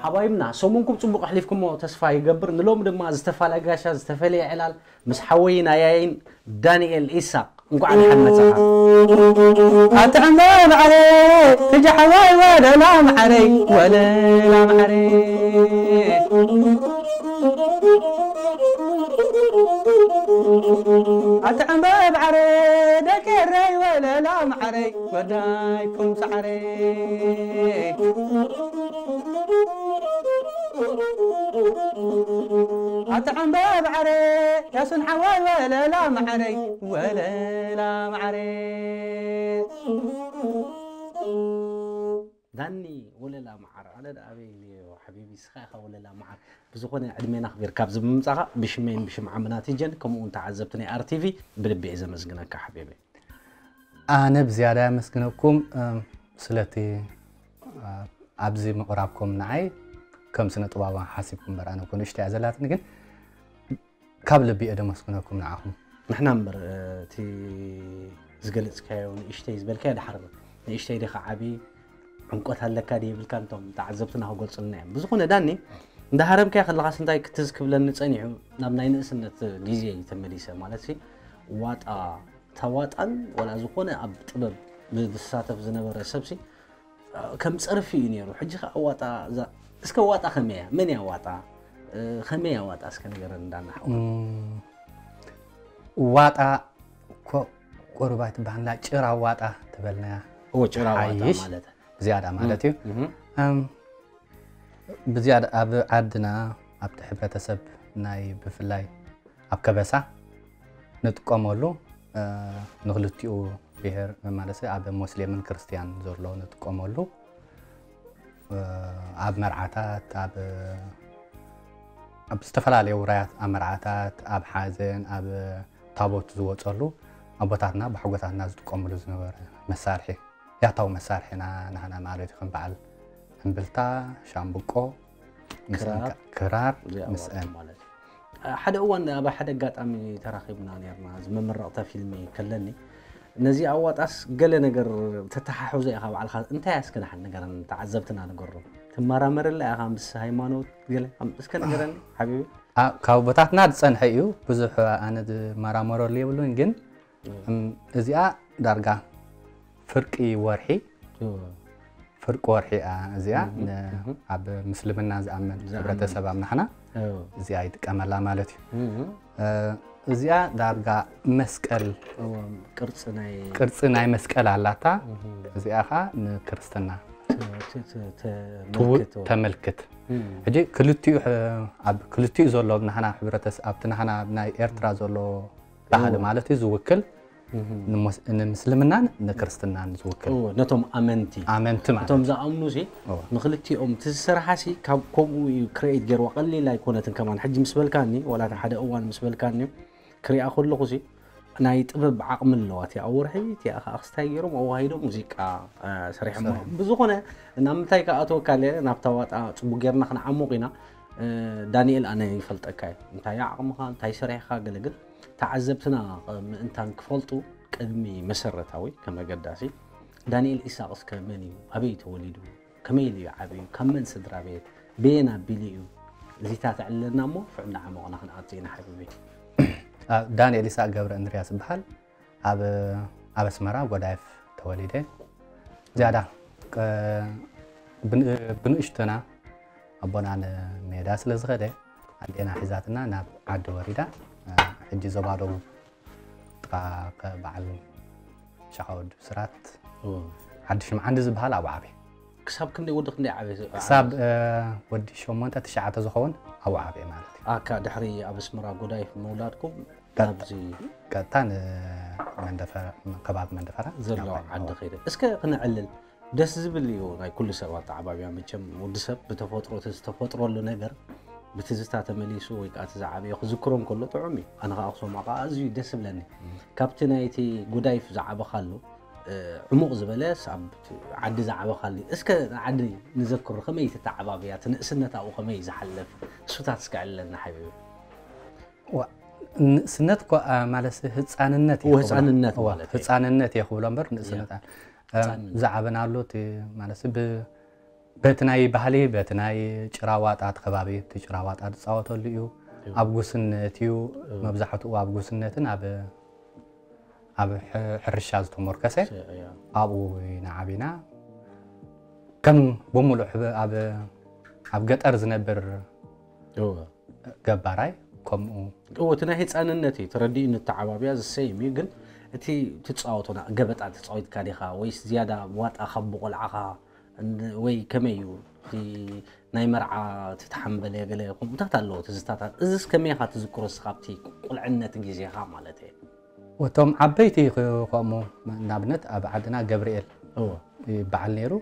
ሓባይብና ሰሙንኩም ጽቡቕ ኣሕሊፍኩሞ ተስፋ ይገብር። ንሎም ድማ ዝተፋለየ ጋሻ ዝተፈለየ ዕላል ምስ ሓወይን ኣያይን ዳንኤል ኢሳቕ እንኳዕ ደሓን መጻኻ። ኣትዕምበ ማዕረ ትጃ ሓዋይ ወለላ ማዕረ ወለላ ማዕረ ኣትዕምበ ማዕረ ደቂ ኤረይ ወለላ ማዕረ ወዳይኩም ሳዕረ ኣትዕምበ ማዕረ ያሱን ሓዋይ ወለላ ማዕረ ወለላ ማዕረ ዳኒ ወለላ መዓር ኣነ ደኣ ኣበይ ኢለዮ ሓቢቢ እስኻ ኢኻ ወለላ መዓር ብዝኾነ ዕድሜና ኣኽቢርካ ኣብዚ ብምምጻኻ ብሽመይን ብሽም ዓምና ቲጀን ከምኡ እውን ተዓዘብቲ ናይ ኣርቲቪ ብልቢ እየ ዘመስግነካ ሓቢቢ። ኣነ ብዝያዳ የመስግነኩም እም፣ ስለቲ እ፣ ኣብዚ ምቕራብኩም ንዓይ ከም ስነ ጥባባ ሓሲብኩም እምበር ኣነ እኮ ንእሽተይ እያ ዘላትኒ ግን ካብ ልቢ እየ ደመስግነኩም ንዓኹም። ንሕና እምበር እቲ ዝገለጽካዮ ንእሽተይ ዝበልካዮ ድሓር ንእሽተይ ዲኻ ዓቢ ዕምቆት ኣለካ ዲ የብልካ እንቶም ተዓዘብትና ክገልጹልና እዮም። ብዝኾነ ዳኒ እንዳሃረምካዮ ከለኻስ እንታይ ክትዝ ክብለኒ ጸኒሑ ናብ ናይ ንእስነት ግዜ እዩ ተመሊሰ ማለት ሲ ዋጣ ተዋጣን ወላ ዝኾነ ኣብ ጥበብ ዝሳተፍ ዝነበረ ሰብሲ ከም ጸርፊ እዩ ነይሩ። ሕጂ ኸዓ ዋጣ እዛ እስከ ዋጣ ከመይ እያ? መን እያ ዋጣ? እ፣ ከመይ እያ ዋጣ እስከ ንገረኒ እንዳና ሓው። እም፣ ዋጣ ኮ-፣ ቁሩብ ኣይትበሃልና ጭራ ዋጣ ትበልናያ። እዎ፣ ጭራ ዋጣ ትሓይሽ ማለት። ዝያዳ ማለት እዩ። እም፣ እም። እም፣ ብዝያዳ ኣብ ዓድና ኣብቲ ሕብረተሰብ ናይ ብፍላይ ኣብ ከበሳ ንጥቀመሉ እ፣ ንክልቲኡ ብሄር ማለት ኣብ ሞስሌምን ክርስትያን ዘሎ ንጥቀመሉ እ፣ ኣብ መርዓታት ኣብ ኣብ ዝተፈላለዩ ውራያት ኣብ መርዓታት ኣብ ሓዘን ኣብ ታቦት ዝወፀሉ ኣቦታትና ብሓጎታትና ዝጥቀምሉ ዝነበረ መሳርሒ ያታዊ መሳርሒና ናህና ማለት እዩ ከም በዓል እምብልታ ሻምብቆ ምስአን ክራር። ክራር እዚኣ ምስአን ማለት እዩ። ሓደ እዋን ኣብ ሓደ ኣጋጣሚ ተራኺብና ነርና ዝመመረቕታ ፊልሚ ከለኒ ነዚ ኣዋጣስ ገለ ነገር ተተሓሕዞ ኢኻ ባዕልኻ እንታይ እስከ ንሓን ንገረን ተዓዘብትና ንገሮም ትመራመርላ ኢኻ ምስ ሃይማኖት ገለ እስከ ንገረኒ ሓቢቢ። ካብ ቦታትና ዝፀንሐ እዩ ብዙሕ ኣነ ዝመራመረሉ የብሉን ግን እዚኣ ዳርጋ ፍርቂ ወርሒ ፍርቂ ወርሒ እያ እዚኣ ኣብ ምስልምና ዝኣምን ሕብረተሰብ ኣብ ናሕና እዚኣ ይጥቀመላ ማለት እዩ። እዚኣ ዳርጋ መስቀል ቅርፂ ናይ መስቀል ኣላታ። እዚኣ ከዓ ንክርስትና ተመልክት። ሕጂ ክልቲኡ ኣብ ክልቲኡ ዘሎ ናህና ሕብረተሰብ ኣብቲ ናህና ናይ ኤርትራ ዘሎ ባህሊ ማለት እዩ ዝውክል ንምስልምናን ንክርስትናን ዝውክል ነቶም ኣመንቲ ኣመንቲ ማለት እቶም ዝኣምኑ ሲ ንክልቲኦም እቲ ዝሰርሓ ሲ ካብ ከምኡ እዩ ክሬኤት ገይርዋ ቀሊል ኣይኮነትን ከማን ሕጂ ምስ በልካኒ ዋላ ሓደ እዋን ምስ በልካኒ ክሪኣ ከለኹ ሲ ናይ ጥበብ ዓቕሚ ኣለዋ እቲኣ ወርሒ እቲኣ ከዓ ክስታይ ገይሮም ኣዋሂዶም ሙዚቃ ሰሪሖም ብዝኾነ ናብ ምንታይ ክኣትወካ ለ ናብታ ዋጣ ፅቡቅ ገይርና ክንዓሙቕ ኢና ዳንኤል ኣነ ይፈልጠካ እዩ እንታይ ዓቕምኻ እንታይ ሰሪሕኻ ገለ ግን እታ ተዓዘብትና ምእንታን ክፈልጡ ቅድሚ መሰረታዊ ከም ኣገዳሲ ዳንኤል ኢሳቕ እስከ መን እዩ? ኣበይ ተወሊዱ? ከመይ ኢሉ እዩ ዓብዩ? ካብ መን ስድራ ቤት? በየን ኣቢሉ እዩ? እዚታት ዕለልና እሞ ፍዕና ዓሞቕና ክንኣቱ ኢና ሓቢቢ። ዳንኤል ኢሳቕ ገብረ እንድርያስ ይበሃል። ኣብ ኣብ ኣስመራ ጎዳይፍ ተወሊደ። ዝያዳ ብንእሽቶና ኣቦና ንሜዳ ስለ ዝኸደ ኣዴና ሒዛትና ናብ ዓዲ ወሪዳ። ሕጂ ዞባ ደቡብ ጥቓ በዓል ሻኻ ወዲ ብስራት ዓዲ ሽምዓንዲ ዝበሃል ኣብኡ ዓብየ። ክሳብ ክንደይ ወዲ ክንደይ ዓበየ? ክሳብ ወዲ ሸሞንተ ትሽዓተ ዝኸውን ኣብኡ ዓብየ ማለት እዩ። ኣካ ድሕሪ ኣብ ኣስመራ ጎዳይፍ ምውላድኩም ናብዚ ቀጥታ ንመንደፈራ ከባቢ መንደፈራ ዘሎ ዓዲ ከይደ እስከ ክነዕልል ደስ ዝብል እዩ። ናይ ኩሉ ሰብ ኣተዓባብያ መቸም ወዲ ሰብ ብተፈጥሮ እቲ ዝተፈጥረሉ ነገር ብትዝታ ተመሊሱ ወይ ከዓ እቲ ዝዓበዮ ክዝክሮ እንከሎ ጥዑም እዩ። ኣነ ከዓ ክሰምዖ ከዓ ኣዝዩ ደስ ዝብለኒ ካብቲ ናይቲ ጉዳይፍ ዝዓበኻሉ ዕሙቕ ዝበለ ኣብ ዓዲ ዝዓበኻሉ እስከ ዓዲ ንዘክሩ ከመይ ተተዓባብያ እቲ ንእስነት ኣብኡ ከመይ ዝሓለፍ እሱታት እስከ ዕለልና ሓቢቢ። ንእስነት እኮ ማለት ህፃንነት ህፃንነት ማለት ህፃንነት እየ ክብሎ እምበር ንእስነት ዝዓበናሉ ማለት በቲ ናይ ባህሊ በቲ ናይ ጭራዋጣ እቲ ከባቢ እቲ ጭራዋጣ ዝፃወተሉ እዩ። ኣብ ጉስነት እዩ መብዛሕትኡ ኣብ ጉስነትን ኣብ ኣብ ሕርሻ ዝተሞርከሰ ኣብኡ ኢና ዓቢና። ከም ብምሉእ ኣብ ገጠር ዝነብር ገባራይ ከምኡ እዎ እቲ ናይ ህፃንነት እዩ ተረዲኡ ንተዓባብያ ዝሰይም እዩ። ግን እቲ ትፃወቶና ገበጣ ተፃዊትካ ዲኻ ወይስ ዝያዳ ዋጣ ካብ ብቆልዓኻ ወይ ከመይ እዩ እቲ ናይ መርዓ እቲ ተሓምበለ ገለ ከምኡታት ኣለዎ ትዝታታት እዚስ ከመይ ኢኻ ትዝክሮ እስኻ ኣብቲ ቁልዕነት ግዜኻ ማለት እየ። እቶም ዓበይቲ ከምኡ ንኣብነት ኣብ ዓድና ገብርኤል ይበዓል ነይሩ።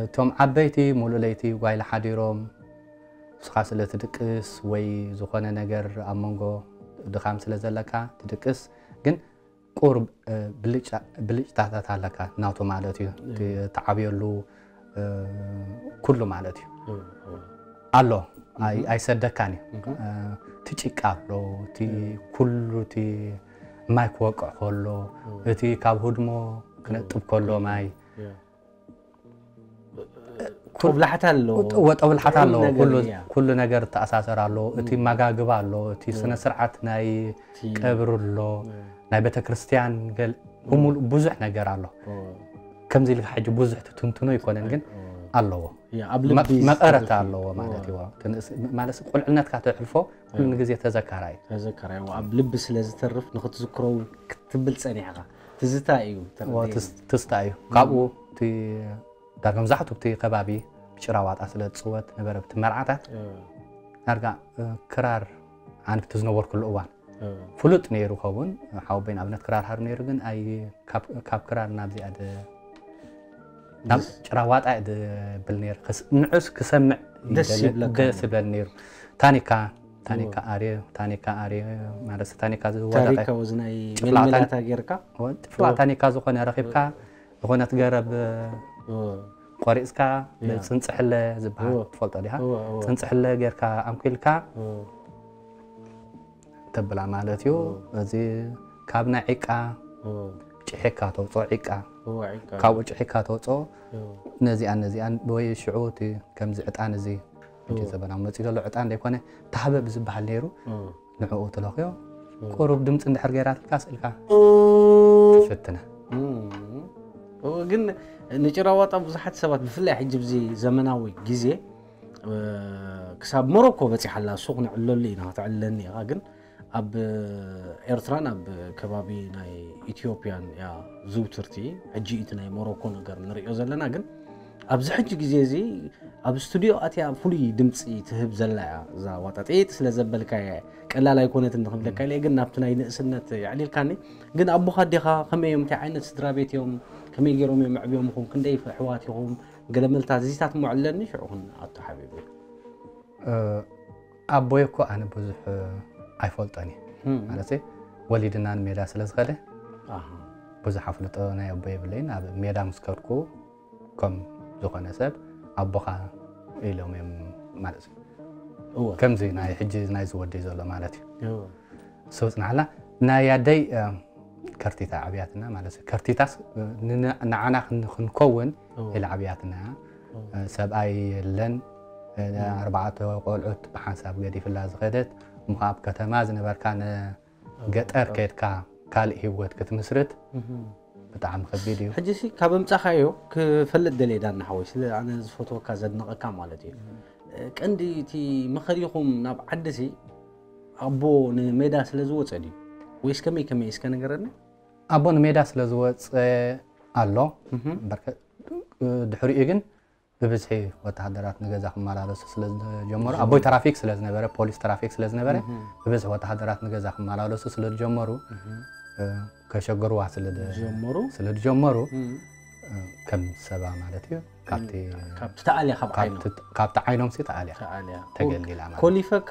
እቶም ዓበይቲ ሙሉእ ለይቲ ጓይላ ሓዲሮም ንስኻ ስለ ትድቅስ ወይ ዝኾነ ነገር ኣብ መንጎ ድኻም ስለ ዘለካ ትድቅስ ግን ቁሩብ ብልጭታታት ኣለካ ናቱ ማለት እዩ። ትዓብየሉ ኩሉ ማለት እዩ ኣሎ ኣይሰደካን እዩ። እቲ ጭቃ ኣሎ እቲ ኩሉ እቲ ማይ ክወቅዕ ከሎ እቲ ካብ ህድሞ ክነጥብ ከሎ ማይ ጦብላሕታ ኣሎ ጦብላሕታ ኣሎ። ኩሉ ነገር ተኣሳሰር ኣሎ። እቲ መጋግባ ኣሎ እቲ ስነ ስርዓት ናይ ቀብር ኣሎ ናይ ቤተክርስትያን ገል ብሙሉእ ብዙሕ ነገር ኣሎ። ከምዚ ኢልካ ሕጂ ብዙሕ ትትንትኖ ኣይኮነን ግን ኣለዎ መቐረታ ኣለዎ ማለት እዩ። ማለት ቁልዕነትካ ተሕልፎ ኩሉ ግዜ ተዘካራይ ተዘካራይ ኣብ ልቢ ስለ ዝተርፍ ንክትዝክሮ ክትብል ፀኒሕካ ትዝታ እዩ። ትዝታ እዩ ካብኡ እቲ ዳርጋ መብዛሕቱ እቲ ከባቢ ብጭራ ዋጣ ስለ ዝፅወት ነበረ ብቲ መርዓታት ዳርጋ ክራር ኣነ ብቲ ዝነበርኩሉ እዋን ፍሉጥ ነይሩ ኸውን ሓወቦይ ንኣብነት ክራር ሃር ነይሩ ግን ኣይ ካብ ክራር ናብዚኣ ናብ ጭራ ዋጣ ድብል ነይሩ ንዑስ ክሰምዕ ደስ ይብለኒ ነይሩ። ታኒካ ታኒካ ኣርየ ታኒካ ኣርየ ማለት ታኒካ ዝወደቀ ታሪካዊ ዝናይ ጭፍላቕ መልመላታ ጌርካ ጭፍላቕ ታኒካ ዝኾነ ረኺብካ ዝኾነት ገረብ ቆሪፅካ ፅንፅሕለ ዝበሃል ትፈልጦ ዲኻ? ፅንፅሕለ ጌርካ ኣንኪልካ ተብላ ማለት እዩ። እዚ ካብ ናይ ዒቃ ጭሒካ ተውፅኦ ዒቃ ካብኡ ጭሒካ ተውፅኦ ነዚኣን ነዚኣን ወይ ሽዑ እቲ ከምዚ ዕጣን እዚ ሕጂ ዘበናዊ መፂኡ ዘሎ ዕጣን ዘይኮነ ታህበብ ዝበሃል ነይሩ። ንዕኡ ትለኽዮ ቁሩብ ድምፂ እንድሕር ገይራትልካ ስእልካ ትፍትነ። ግን ንጭራዋጣ ብዙሓት ሰባት ብፍላይ ሕጂ ብዚ ዘመናዊ ግዜ ክሳብ ሞሮኮ በፂሓላ እሱ ክነዕለሉ ኢና ክትዕለኒ ኢኻ ግን ኣብ ኤርትራን ኣብ ከባቢ ናይ ኢትዮጵያን እያ ዝውትርቲ። ሕጂ እቲ ናይ ሞሮኮ ነገር ንሪኦ ዘለና ግን ኣብዚ ሕጂ ግዜ እዚ ኣብ ስቱዲዮ ኣትያ ፍሉይ ድምፂ ትህብ ዘላ እያ እዛ ዋጣ ጥይጥ ስለ ዘበልካየ ቀላል ኣይኮነትን ንክብለካ ኢለ ግን ናብቲ ናይ ንእስነት የዕሊልካኒ። ግን ኣቦኻ ኣዴኻ ከመይ እዮም እንታይ ዓይነት ስድራ ቤት እዮም ከመይ ገይሮም እዮም ኣዕብዮምኹም ክንደይ ኣሕዋት ኢኹም ገለ መልታት እዚታት እሞ ዕለኒ ሽዑ ክንኣቱ ሓቢቢ። ኣቦይ እኮ ኣነ ብዙሕ ኣይፈልጦን እየ ማለት ወሊድና ንሜዳ ስለ ዝኸደ ብዙሕ ኣፍልጦ ናይ ኣቦይ የብለይን። ኣብ ሜዳ ምስ ከድኩ ከም ዝኾነ ሰብ ኣቦኻ ኢሎም እዮም ማለት እዩ። ከምዚ ናይ ሕጂ ናይ ዝወደይ ዘሎ ማለት እዩ። ስውፅናልና ናይ ኣደይ ከርቲታ ዓብያትና ማለት እዩ። ከርቲታስ ንዓና ክንከውን ኢላ ዓብያትና። ሰብኣይ የለን፣ ኣርባዕተ ቆልዑት ብሓንሳብ ገዲፍላ ዝኸደት እሞ ኣብ ከተማ ዝነበርካ ገጠር ከድካ ካልእ ህይወት ክትምስርት ብጣዕሚ ከቢድ እዩ። ሕጂ ሲ ካብ ኣምጻኻዮ ክፈልጥ ደልየ ዳና ሓወይ፣ ስለ ኣነ ዝፈትወካ ዘድንቐካ ማለት እዩ። ቀንዲ እቲ መኸሪኹም ናብ ዓዲ ሲ ኣቦ ንሜዳ ስለ ዝወጸ ድዩ ወይስ ከመይ ከመይ እስከ ንገረኒ? ኣቦ ንሜዳ ስለ ዝወጸ ኣሎ። እምበር ድሕሪኡ ግን ብብዝሒ ወተሃደራት ንገዛ ክመላለሱ ስለ ዝጀመሩ፣ ኣቦይ ትራፊክ ስለ ዝነበረ፣ ፖሊስ ትራፊክ ስለ ዝነበረ፣ ብብዝሒ ወተሃደራት ንገዛ ክመላለሱ ስለ ዝጀመሩ፣ ከሸግርዋ ስለ ጀመሩ ስለ ዝጀመሩ፣ ከም ሰባ ማለት እዩ፣ ካብቲ ካብቲ ተኣልያ ካብ ዓይኖም። ካብቲ- ካብቲ ዓይኖም ሲ ተኣልያ ተኣልያ። ተገሊላ ማለት እዩ። ኮሊፈካ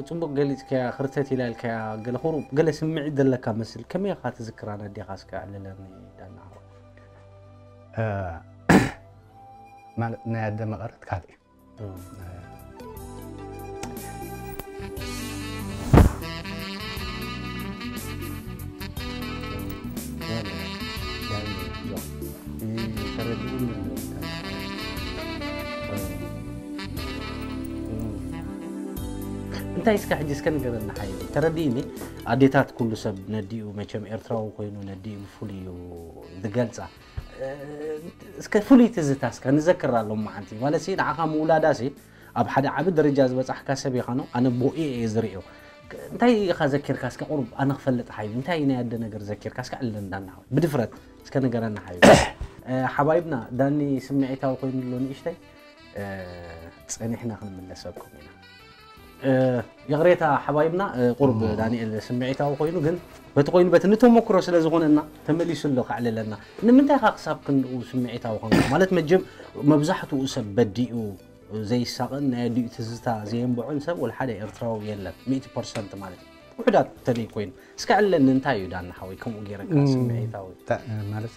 ጽቡቅ ገሊጽካያ፣ ክርተት ኢላ ኢልካያ፣ ገለ ቁሩብ ገለ ስምዒት ዘለካ መስል። ከመይ ኢኻ ትዝክራ ነዴኻ እስከ ኣዕልለኒ ዳና ሓወይ። ማለት ናይ ኣደ መቐረት ካልእ እዩ። እንታይ እስከ ሕጂ እስከ ንገረና ሓዩ ተረዲእኒ። ኣዴታት ኩሉ ሰብ ነዲኡ መቸም ኤርትራዊ ኮይኑ ነዲኡ ብፍሉይ እዩ ዝገልፃ። እስከ ፍሉይ ትዝታ እስከ ንዘክር ኣሎ መዓንቲ ማለት ሲ ንዓኻ ምውላዳ ሲ ኣብ ሓደ ዓቢ ደረጃ ዝበጻሕካ ሰብ ኢኻ ነው ኣነ ቦኢ እየ ዝርእዮ። እንታይ ኢኻ ዘኪርካ እስከ ቁሩብ ኣነ ክፈልጥ ሓይሊ እንታይ ናይ ኣደ ነገር ዘኪርካ እስከ ዕልለና እንዳናወ ብድፍረት እስከ ንገረና ሓዩ። ሓባይብና ዳኒ ስምዒታዊ ኮይኑ ኣሎ ንእሽተይ ጸኒሕና ክንምለሰኩም ኢና። ይቕሬታ ሓባይብና ቁሩብ ዳንኤል ስምዒታዊ ኮይኑ ግን በቲ ኮይኑ በቲ ንተመክሮ ስለ ዝኾነና ተመሊሱ ኣሎ ከዕልለና። ንምንታይ ኢኻ ክሳብ ክንድኡ ስምዒታዊ ኮንካ ማለት መጀም መብዛሕትኡ ሰብ በዲኡ ዘይሳቕን ናይ ኣዲኡ ትዝታ ዘየንብዖን ሰብ ወላ ሓደ ኤርትራዊ የለን ሚእቲ ፐርሰንት ማለት እዩ። ውሑዳት ተለይ ኮይኑ እስከ ዕለኒ እንታይ እዩ ዳና ሓወይ ከምኡ ገይረካ ስምዒታዊ ማለት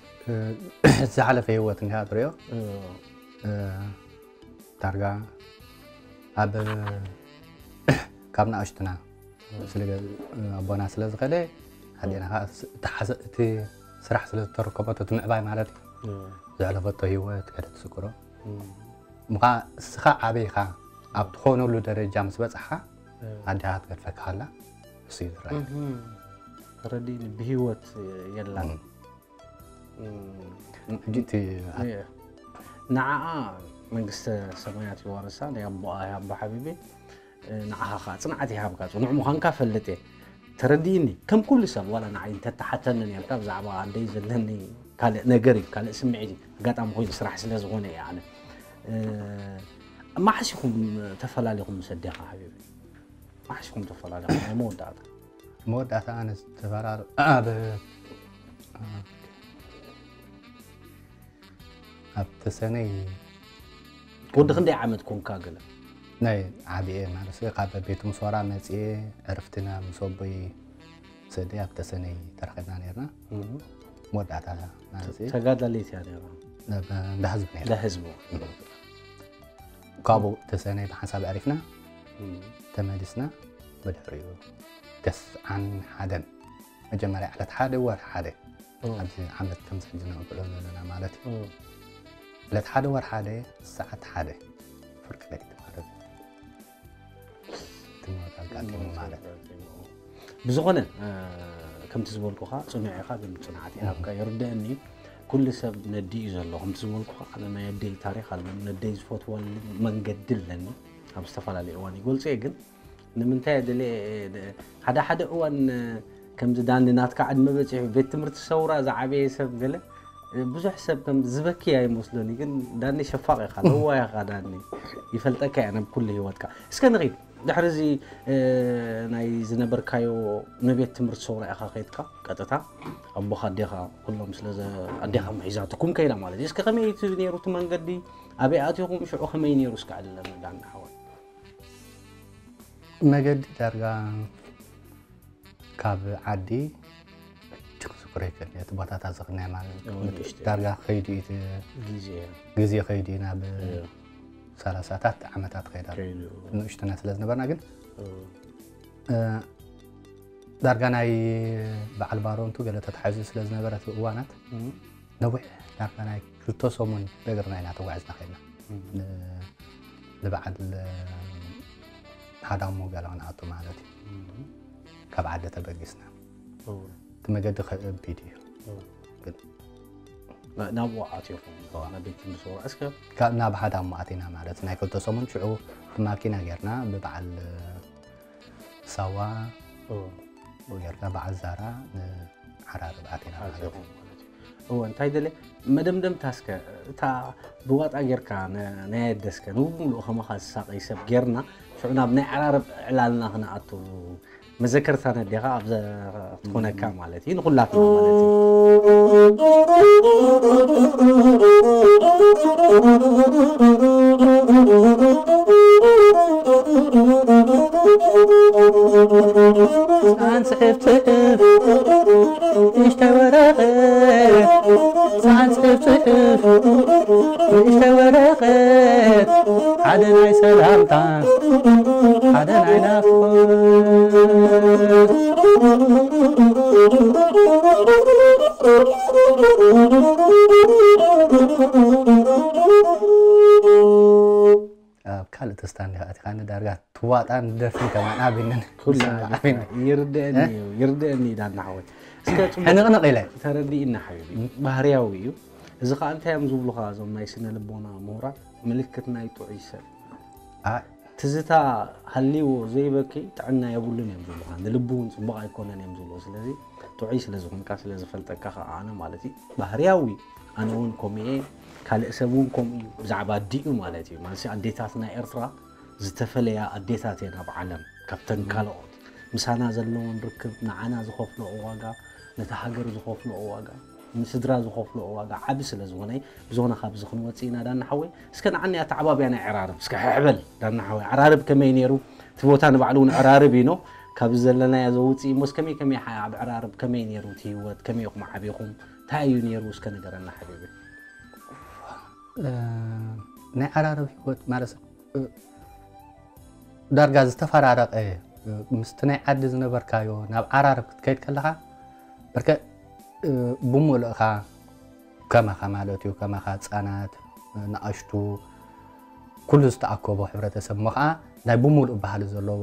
ዝሓለፈ ህይወት እንዲኣ ትሪኦ ዳርጋ ኣብ ካብ ንኣሽቱና ስለ ኣቦና ስለ ዝኸደ ኣዴና ከዓ እቲ ስራሕ ስለ ዝተረከበቶ እቲ ምዕባይ ማለት እዩ ዘዕለፈቶ ህይወት ገለ ትስክሮ ምኻ እስኻ ዓበይኻ ኣብ ትኾነሉ ደረጃ ምስ በፅሓ ኣዴኻ ትገድፈካ ከላ እሱ እዩ ዝረኣይ ተረዲእኒ ብህይወት የላን ሕጂ እቲ ንዓኣ መንግስተ ሰማያት ይዋርሳ ናይ ኣቦኣ ኣቦ ሓቢቢ ንዓኻ ከዓ ፅንዓት ይሃብካ ፅኑዕ ምዃንካ ፈልጥ እየ ተረዲእኒ ከም ኩሉ ሰብ ዋላ ንዓይ እንተተሓተኒ ነርካ ብዛዕባ ኣደይ ዘለኒ ካልእ ነገር እዩ ካልእ ስምዒት እዩ ኣጋጣሚ ኮይኑ ስራሕ ስለ ዝኾነ እየ ኣነ መሓስ ኢኹም ተፈላለኹም ምስ ኣዴኻ ሓቢቢ መሓስ ኢኹም ተፈላለኹም ናይ መወዳእታ መወዳእታ ኣነ ዝተፈራር ኣብ ኣብ ተሰነይ ወዲ ክንደይ ዓመት ኮንካ ገለ ናይ ዓብየ ማለት ካብ ቤት ምሶራ መፅየ ዕርፍትና ምስ ኣቦይ ሰዲ ኣብ ተሰነይ ተረኺብና ነርና መወዳእታ ማለት እዩ ተጋዳሊት እያ ነራ እንዳ ህዝቢ ነራ እንዳ ህዝቢ ካብኡ ተሰነይ ብሓንሳብ ዕሪፍና ተመሊስና ብድሕሪኡ ተስዓን ሓደን መጀመርያ ዕለት ሓደ ወር ሓደ ኣብዚ ዓመት ከምዚ ሕጂ ንቕበሎ ዘለና ማለት እዩ ዕለት ሓደ ወር ሓደ ሰዓት ሓደ ፍርቂ ለይቲ ማለት እዩ እቲ ሞት ኣጋጢሙ ማለት እዩ ብዝኾነ ከምቲ ዝበልኩኻ ፅኑዕ ኢኻ ግን ፅንዓት ይሃብካ ይርደአኒ ኩሉ ሰብ ነዲ እዩ ዘሎ ከምቲ ዝበልኩኻ ኣነ ናይ ኣደይ ታሪክ ኣለኒ ነደይ ዝፈትወሉ መንገዲ ኣለኒ ኣብ ዝተፈላለዩ እዋን ይገልፆ እየ ግን ንምንታይ ድለ ሓደ ሓደ እዋን ከምዚ ዳኒ ናትካ ዕድመ በፂሑ ቤት ትምህርቲ ሰውራ ዝዓበየ ሰብ ገለ ብዙሕ ሰብ ከም ዝበኪ ኣይመስሎኒ ግን ዳኒ ሸፋቕ ኢኻ ለዋ ኢኻ ዳኒ ይፈልጠካ እየ ናብ ኩሉ ህይወትካ እስከ ንኺድ ድሕሪ እዚ ናይ ዝነበርካዮ ንቤት ትምህርቲ ሰውራ ኢኻ ከይድካ ቀጥታ ኣቦኻ ኣዴኻ ኩሎም ስለ ኣዴኻ ምሒዛትኩም ከይዳ ማለት እዩ እስከ ከመይ እቲ ነይሩ እቲ መንገዲ ኣበይ ኣቲኹም ሽዑ ከመይ ነይሩ እስከ ዕልለና ዳኒ ሓወይ መገዲ ዳርጋ ካብ ዓዲ ሕጂ ክዝክሮ ይክእል እቲ ቦታታት ዝኽናይ ማለት ዳርጋ ከይዱ እዩ ግዜ ከይዱ እዩ ናብ ሰላሳታት ዓመታት ከይዳ ንእሽትና ስለ ዝነበርና ግን ዳርጋ ናይ በዓል ባሮንቱ ገለ ተታሒዙ ስለ ዝነበረ እቲ እዋናት ነዊሕ ዳርጋ ናይ ክልተ ሰሙን ብእግርና ኢና ተጓዒዝና ከድና። ንበዓል ሃዳሙ ገለ ክንኣቱ ማለት እዩ። ካብ ዓዲ ተበጊስና እቲ መገዲ ከቢድ እዩ። ግን ናብኡ ኣትኹም ናብ ቤት ትምህርቲ ሰውራ እስከ ናብ ሃዳሙ ኣቲና ማለት ናይ ክልተ ሰሙን ሽዑ ብማኪና ጌርና ብበዓል ሳዋ ጌርና በዓል ዛራ ንዓራርብ ኣቲና ማለት እዩ። እወ እንታይ ደለ መደምደምታ እስከ እታ ብዋጣ ጌርካ ናይ ኣደስከ ንብምሉኡ ከማኻ ዝሳቀይ ሰብ ጌርና ሽዑ ናብ ናይ ዓራርብ ዕላልና ክንኣቱ መዘከርታ ነዴኻ ኣብ ትኾነካ ማለት እዩ ንኩላትና ማለት እዩ ኣንጽሕፍ ጽሕፍ ንእሽተይ ወረቐት ኣንጽሕፍ ጽሕፍ ንእሽተይ ወረቐት ሓደ ናይ ሰላምታ ሓደ ናይ ናፍቆት ኣብ ካልእ ተስታ እንዲኻ ኣቲኻኒ ዳርጋ ትዋጣን ደርፍን ከማን ኣቢንን ይርደአኒ እዩ ይርደአኒ ዳና ሓወይ እስከ ሕንቕንቕ ኢለ ተረዲእና ሓቢቢ ባህርያዊ እዩ እዚ ከዓ እንታይ እዮም ዝብሉካ እዞም ናይ ስነ ልቦና ምሁራት ምልክት ናይ ጥዑይ ሰብ ትዝታ ሃልይዎ ዘይበኪ ጥዕና የብሉን እዮም ዝብሉካ ንልቢ እውን ፅቡቅ ኣይኮነን እዮም ዝብሉ ስለዚ ጥዑይ ስለዝኮንካ ስለዝፈልጠካ ከዓ ኣነ ማለት እዩ ባህርያዊ ኣነ እውን ከምኡ እየ ካልእ ሰብ እውን ከምኡ እዩ ብዛዕባ ኣዲኡ ማለት እዩ ማለት ኣዴታት ናይ ኤርትራ ዝተፈለያ ኣዴታት እየን ኣብ ዓለም ካብተን ካልኦት ምሳና ዘለዎን ርክብ ንዓና ዝኸፍልኦ ዋጋ ነቲ ሃገር ዝኸፍልኦ ዋጋ ንስድራ ዝኸፍልኦ ዋጋ ዓቢ ስለ ዝኾነ ብዝኾነ ካብዚ ክንወፅእ ኢና ዳና ሓወይ እስከ ንዓኒ ኣተዓባብያ ናይ ዕራርብ እስከ ሕሕበል ዳና ሓወይ ዕራርብ ከመይ ነይሩ እቲ ቦታ ንባዕሉ እውን ዕራርብ ኢኖ ካብዚ ዘለናዮ ዘውፅእ እሞስ ከመይ ከመይ ኣብ ዕራርብ ከመይ ነይሩ እቲ ህይወት ከመይ ኢኹም ዓቢኹም እንታይ እዩ ነይሩ እስከ ንገረና ሓቢቢ ናይ ዓራርብ ህይወት ማለት ዳርጋ ዝተፈራረቐ ምስቲ ናይ ዓዲ ዝነበርካዮ ናብ ዓራርብ ክትከይድ ከለኻ በርከ ብሙሉእኻ ከማኻ ማለት እዩ ከማኻ ህፃናት ንኣሽቱ ኩሉ ዝተኣከቦ ሕብረተሰብ እሞ ከዓ ናይ ብሙሉእ ባህሊ ዘለዎ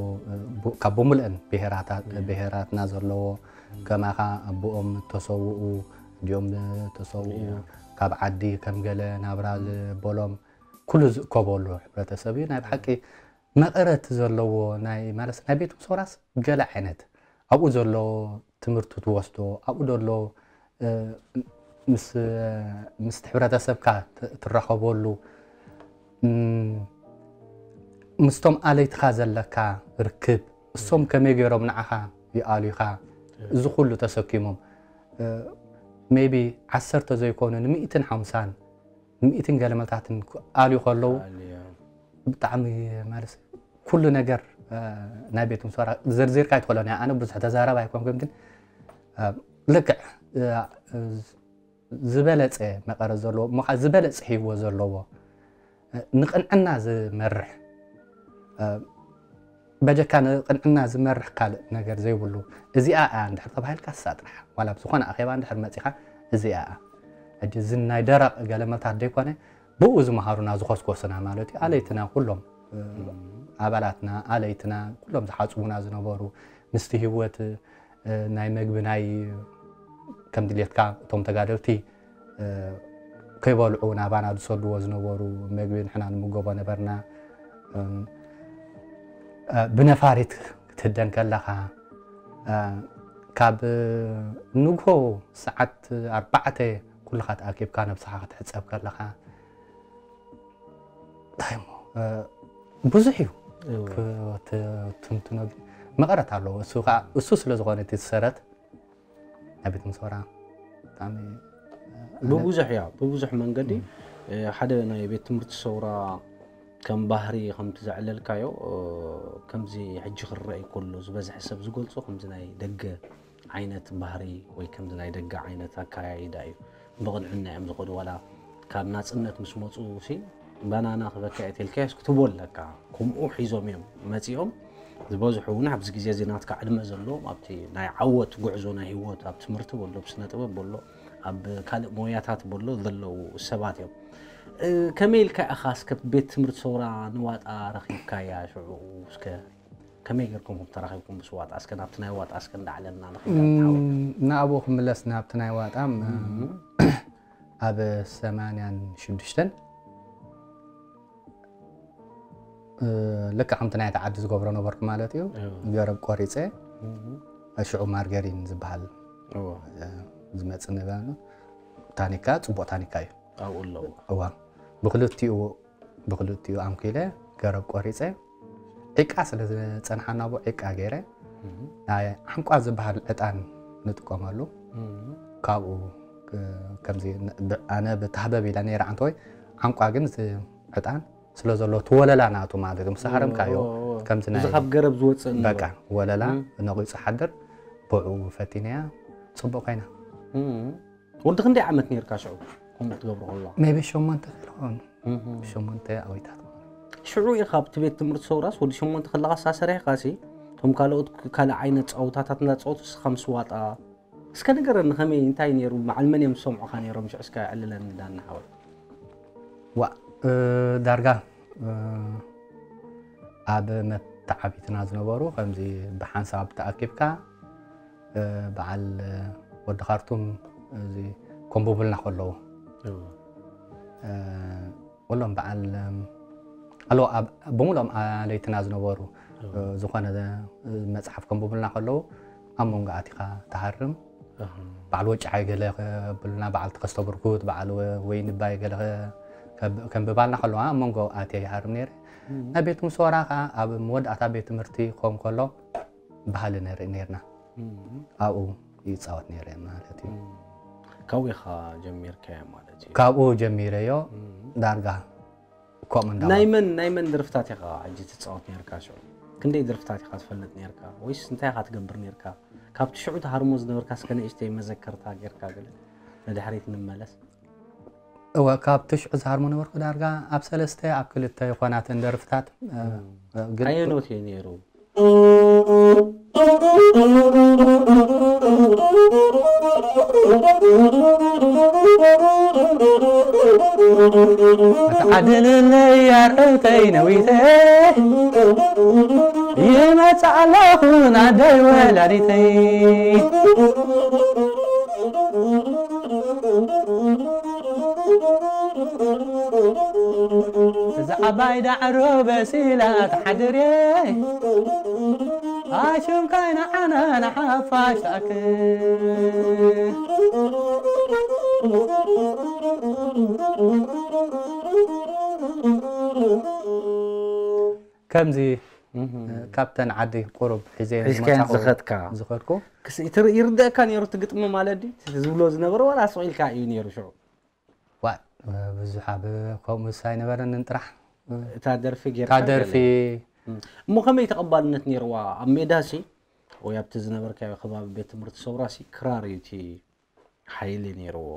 ካብ ብሙሉእን ብሄራትና ዘለዎ ከማኻ ኣቦኦም ተሰውኡ እዲኦም ተሰውኡ ካብ ዓዲ ከም ገለ ናብራ ዝበሎም ኩሉ ዝእከበሉ ሕብረተሰብ እዩ ናይ ብሓቂ መቐረት ዘለዎ ናይ ማለት ናይ ቤት ምሶራስ ገለ ዓይነት ኣብኡ ዘሎ ትምህርቲ ትወስዶ ኣብኡ ዘሎ ምስ ምስቲ ሕብረተሰብካ ትራኸበሉ ምስቶም ኣለይትኻ ዘለካ ርክብ እሶም ከመይ ገይሮም ንዓኻ ይኣልዩኻ እዚ ኩሉ ተሰኪሞም maybe ዓሰርተ ዘይኮኑ ንሚእትን ሓምሳን ሚእትን ገለመልታትን ኣልዩ ከለዉ ብጣዕሚ ማለት ኩሉ ነገር ናይ ቤት ምሶራ ዘርዚርካ ኣይትኽእሎን እያ ኣነ ብዙሕ ተዛረብ ኣይኮንኩን ግን ልክዕ ዝበለፀ መቐረት ዘለዎ እሞ ከዓ ዝበለፀ ሂወ ዘለዎ ንቕንዕና ዝመርሕ በጀካ ንቕንዕና ዝመርሕ ካልእ ነገር ዘይብሉ እዚኣ እያ እንድሕር ተባሂልካ እሳ ጥራሕ ዋላ ኣብ ዝኾነ ኣኼባ እንድሕር መፂኻ እዚኣ እያ ሕጂ እዚ ናይ ደረቕ ገለመልታት ዘይኮነ ብኡ ዝመሃሩና ዝኮስኮሱና ማለት እዩ ኣለይትና ኩሎም ኣባላትና ኣለይትና ኩሎም ዝሓፅቡና ዝነበሩ ምስቲ ሂወት ናይ መግቢ ናይ ከም ድሌትካ እቶም ተጋደልቲ ከይበልዑ ናባና ዝሰድዎ ዝነበሩ መግቢ ንሕና ንምገቦ ነበርና ብነፋሪት ክትህደን ከለኻ ካብ ንግሆ ሰዓት ኣርባዕተ ኩልኻ ተኣኪብካ ነብስኻ ክትሕፀብ ከለኻ እንታይ እሞ ብዙሕ እዩ ትንትኖ ግን መቐረት ኣለዎ እሱ ከዓ እሱ ስለ ዝኾነ እቲ ዝሰረት ናይ ቤት ምሶራ ብጣዕሚ ብብዙሕ ያ ብብዙሕ መንገዲ ሓደ ናይ ቤት ትምህርቲ ሰውራ ከም ባህሪ ከምቲ ዘዕለልካዮ ከምዚ ሕጂ ክረአ ከሎ ዝበዝሐ ሰብ ዝገልፆ ከምዚ ናይ ደገ ዓይነት ባህሪ ወይ ከምዚ ናይ ደገ ዓይነት ኣካያይዳ እዩ ብቕንዕና እዮም ዝኸዱ ዋላ ካብ ናፅነት ምስ መፁ ሲ ባናና ክበካ እየ ተልካዮስ ክትቦ ኣለካ ከምኡ ሒዞም እዮም መፂኦም ዝበዝሑ እውን ኣብዚ ግዜ እዚ ናትካ ዕድመ ዘለዎም ኣብቲ ናይ ዓወት ጉዕዞ ናይ ህይወት፣ ኣብ ትምህርቲ በሎ፣ ኣብ ስነ ጥበብ በሎ፣ ኣብ ካልእ ሞያታት በሎ ዘለዉ ሰባት እዮም። እ፣ ከመይ ኢልካ ኢኻ እስከ ቤት ትምህርቲ ሰውራ ንዋጣ ረኺብካያ? ሽዑ እስከ ከመይ ጌርኩም ተራኺብኩም ምስ ዋጣ? እስከ ናብቲ ናይ ዋጣ እስከ እንዳዕለልና ንኽእል ንሓወይ። ናብኡ ክምለስ ናብቲ ናይ ዋጣ ኣብ ሰማንያን ሽዱሽተን ልክዕ ከምቲ ናይቲ ዓዲ ዝገብሮ ነበርኩ ማለት እዩ። ገረብ ቆሪፀ ሽዑ ማርገሪን ዝበሃል ዝመፅእ ነበረ። ታኒካ ፅቡቅ ታኒካ እዩ። ኣብኡ ኣለዉ። እዋ ብክልቲኡ ብክልቲኡ ኣምኪለ ገረብ ቆሪፀ ዒቃ ስለ ዝፀንሓና ብኡ ዒቃ ገይረ ናይ ሓንቋ ዝበሃል ዕጣን ንጥቀመሉ። ካብኡ ከምዚ ኣነ ብታህበብ ኢለ ነይረ ዓንተወይ ዓንቋ ግን እቲ ዕጣን ስለ ዘሎ እቲ ወለላ ናቱ ማለት እዩ። ምስ ሃረምካዮ ከምዚ ናይ እዚ ካብ ገረብ ዝወፅእ በቃ ወለላ ነቂፁ ሓድር ብኡ ፈቲነያ ፅቡቅ ኮይና። ወዲ ክንደይ ዓመት ነርካ ሽዑ ከምኡ ክትገብሮ ከሎ? ሜቢ ሸሞንተ ክኸውን ሸሞንተ ኣዊታት ሽዑ ኢኻ ኣብቲ ቤት ትምህርቲ ሰውራስ ወዲ ሸሞንተ ከለኻ ሳሰሪሕካ ሲ እቶም ካልኦት ካልእ ዓይነት ፀውታታት እንዳፀወቱ እስኻ ምስ ዋጣ እስከ ንገረኒ ከመይ እንታይ ነይሩ በዓል መን እዮም ዝሰምዑኻ ነይሮም ሽዑ እስከ ዕልለኒ ዳኒ ሓወይ። ዋ ዳርጋ ኣብ መተዓቢትና ዝነበሩ ከምዚ ብሓንሳብ ተኣኪብካ በዓል ወዲ ካርቱም እዚ ኮምቡብልና ከለዉ ኩሎም በዓል ኣለዉ ብምሎም ኣለይትና ዝነበሩ ዝኾነ መፅሓፍ ከንብቡልና ከለዉ ኣብ መንጎ ኣቲኻ ትሃርም በዓል ወጫዓይ ገለ ከብሉና በዓል ተኸስተ ብርኩት በዓል ወይንባይ ገለ ከንብባልና ከለዋ ኣብ መንጎ ኣትየ ይሃርም ነይረ ናይ ቤት ምሶራ ከዓ ኣብ መወዳእታ ቤት ትምህርቲ ክኸውን ከሎ ባህሊ ንርኢ ነርና ኣብኡ ይፃወት ነይረ ማለት እዩ። ካብኡ ኢኻ ጀሚርካዮ ማለት እዩ። ካብኡ ጀሚረዮ ዳርጋ ከምኡ እንዳ ናይ መን ናይ መን ደርፍታት ኢኻ ሕጂ ትፃወት ነርካ ሽዑ? ክንደይ ደርፍታት ኢኻ ትፈልጥ ነርካ? ወይስ እንታይ ኢኻ ትገብር ነርካ? ካብቲ ሽዑ ትሃርሞ ዝነበርካ እስከ ንእሽተይ መዘከርታ ጌርካ ገለ ንድሕሪት ንመለስ። እወ ካብ ትሽዑ ዝሃርሞ ነበርኩ ዳርጋ ኣብ ሰለስተ ኣብ ክልተ ይኾናትን ደርፍታት ግን ኣየኖት እዩ ነይሩ? ተዓድልለይ ኣርዕውተይ ነዊተ ይመጽእ ኣለኹ ናደይ ወላዲተይ እዛ ዓባይ ዳዕሮ በሲላ ትሓድር እየ ኣሽምካይ ንዓና ንሓፋሽ ትኣክል ከምዚ ካብተን ዓዲ ቁሩብ ሒዘ ሒዝካየን ዝመጻኹ ዝኸድካ። ዝኸድኩ ክስ- ይትር- ይርደአካ ነይሩ እቲ ግጥሚ ማለት ድዩ? እቲ ዝብሎ ዝነበረ ዋላ ስቕ ኢልካ እዩ ነይሩ ሽዑ? ዋ ብዙሕ ኣብ ከምኡስ ኣይነበረንን ጥራሕ እታ ደርፊ ጌርካ እታ ደርፊ ገለ። እሞ ከመይ ተቐባልነት ነይርዋ ኣብ ሜዳ ሲ ወይ ኣብቲ ዝነበርካዮ ከባቢ ቤት ትምህርቲ ሰውራ ሲ ክራር እዩ እቲ ሓይሊ ነይርዎ።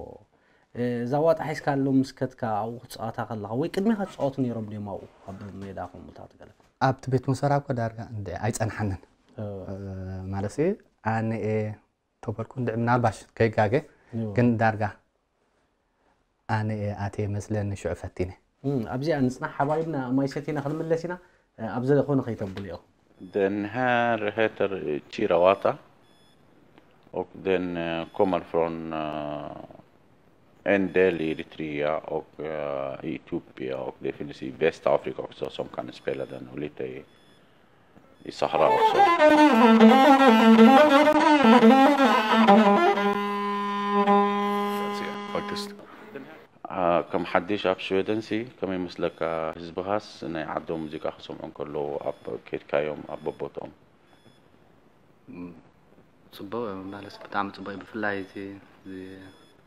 እዛ ዋጣ ሒዝካ ኣሎ ምስ ከድካ ኣብኡ ክትፃወታ ከለኻ ወይ ቅድሜኻ ዝፃወቱ ነይሮም ድዮም ኣብኡ ኣብ ሜዳ ከምኡታት ገለ ኣብቲ ቤት ሙሰራ እኮ ዳርጋ እንደ ኣይፀንሓንን ማለት ኣነ እየ ተበልኩ እንደ ምናልባሽ ከይጋገ ግን ዳርጋ ኣነ እየ ኣትየ መስለኒ ሽዑ ፈቲነ ኣብዚኣ ንፅናሕ ሓባይብና ማይ ሰቲና ክንምለስ ኢና ኣብ ዘለኾነ ከይተብሉ ኢኹም Den här heter Chirawata och den eh, kommer från eh, en del i Eritrea och eh, i Etiopien och det finns i Västafrika också som kan spela den och lite i, i Sahara också. Faktiskt. ከም ሓድሽ ኣብ ሽወደንሲ ከመይ ይመስለካ ህዝብኻስ ናይ ዓዶም ሙዚቃ ክሰምዑ እንከለዉ ኣብ ከድካዮም ኣብ በቦትኦም ፅቡቅ ማለት ብጣዕሚ ፅቡቅ እዩ ብፍላይ እዚ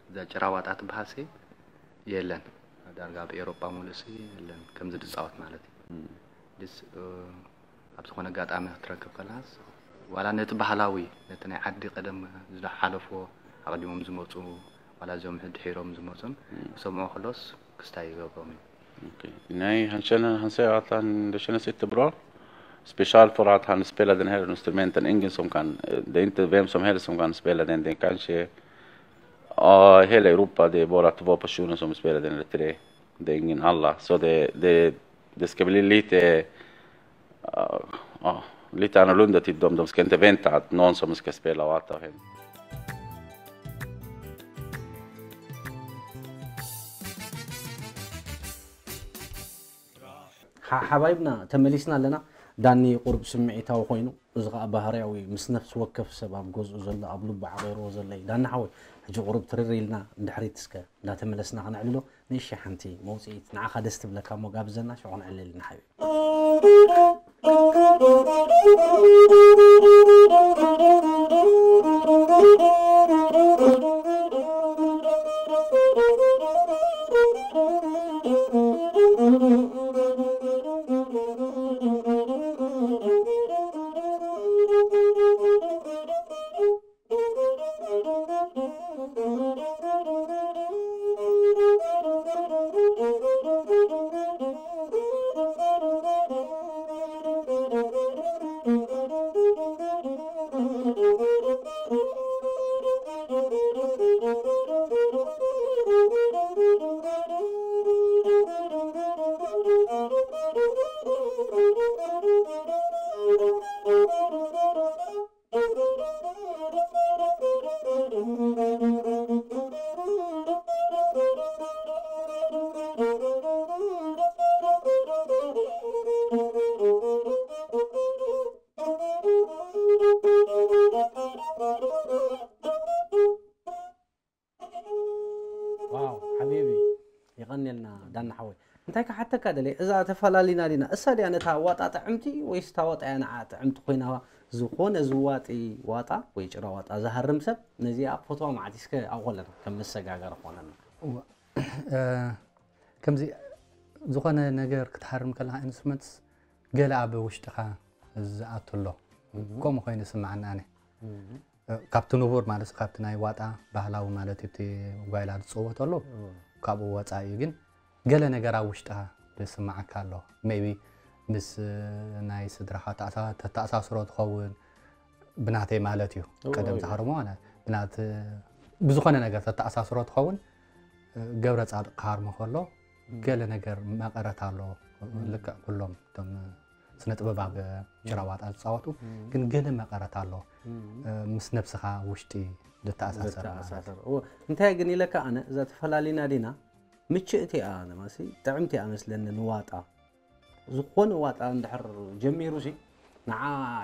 እዛ ጭራዋጣ ትበሃልሲ የለን ዳርጋ ኣብ ኤሮጳ ሙሉእሲ የለን ከምዚ ዝፃወት ማለት እዩ ድስ ኣብ ዝኾነ ኣጋጣሚ ክትረክብ ከለሃስ ዋላ ነቲ ባህላዊ ነቲ ናይ ዓዲ ቀደም ዝሓለፍዎ ኣቐዲሞም ዝመፁ ዋላ እዚኦም ድሒሮም ዝመፁን ክሰምዑ ከለስ ክስታይ ይገብሮም እዩ ናይ ሃንሸነ ሃንሰ ኣታን ደሸነሴት ትብሎ Speciellt för att han spelade den här instrumenten, ingen som kan, eh, det är inte vem som helst som kan spela den, den kanske, ja, hela Europa, det är bara två personer som spelar den, eller tre. Det är ingen alla, så det, det, det ska bli lite, eh, ja, lite annorlunda till dem. De ska inte vänta att någon som ska spela wata och hen. ሓሓባይብና ተመሊስና ኣለና። ዳኒ ቁሩብ ስምዒታዊ ኮይኑ፣ እዚ ኸኣ ባህርያዊ እዩ። ምስ ነፍሲ ወከፍ ሰብ ኣብ ገዝኡ ዘሎ፣ ኣብ ልቡ ዓቒርዎ ዘሎ እዩ። ዳኒ ሓወይ፣ ሕጂ ቁሩብ ትርር ኢልና ንድሕሪት እስከ እንዳተመለስና ከነዕልሎ፣ ንእሽተይ ሓንቲ መውጽኢት ንዓኻ ደስ ትብለካ እሞ ጋብዘና፣ ሽዑ ክነዕልል ኢና ሓቢቢ። ዋው ሓቢቢ፣ የቐንየልና ዳና ሓወይ። እንታይ ክሓተካ ደልየ፣ እዛ ተፈላሊና ዲና? እሳ ድያ ነታ ዋጣ ጥዕምቲ ወይስ እታ ዋጣ እያ ንዓ ጥዕምቲ ኮይና? ዝኾነ ዝዋጢ ዋጣ ወይ ጭራ ዋጣ ዝሃርም ሰብ ነዚኣ ፎቶዋ መዓት እስከ ኣብኡ ከለና ከም መሰጋገሪ ክኾነና። እዋ፣ እ፣ ከምዚ ዝኾነ ነገር ክትሃርም ከለኻ ኢንስትሩመንትስ ገለ ኣብ ውሽጥኻ ዝኣቱ ኣሎ። ከምኡ ኮይኑ ይስምዓኒ ኣነ። እ፣ ካብቲ ንቡር ማለት ካብቲ ናይ ዋጣ ባህላዊ ማለት እዩ፣ እቲ ጓይላ ዝፅወተሉ ካብኡ ወፃኢ እዩ። ግን ገለ ነገር ኣብ ውሽጥኻ ዝስምዓካ ኣሎ። ሜይቢ ምስ ናይ ስድራኻ ተኣሳ-፣ ተተኣሳስሮ ትኸውን ብናተይ ማለት እዩ። እዎ፣ ቀደም እዎ። ዝሃርሞ ኣነ ብናት-፣ ብዝኾነ ነገር ተተኣሳስሮ ትኸውን እ፣ ገብረ ፃድቕ ክሃርሞ ከሎ ገለ ነገር መቐረት ኣሎ። ልክዕ ኩሎም እቶም ስነ ጥበብ ኣብ ጭራዋጣ ዝፃወቱ ግን ገለ መቐረት ኣሎ። እ፣ ምስ ነብስኻ ውሽጢ ዝተኣሳሰር ማለት እዩ። ዝተኣሳሰር። እዎ። እንታይ ግን ኢለካ ኣነ፣ እዛ ተፈላሊና ዲና ምችእቲ እያ፣ ነማሲ ጥዕምቲ እያ መስለኒ ንዋጣ። ዝኾነ ዋጣ እንድሕር ጀሚሩ ሲ ንዓ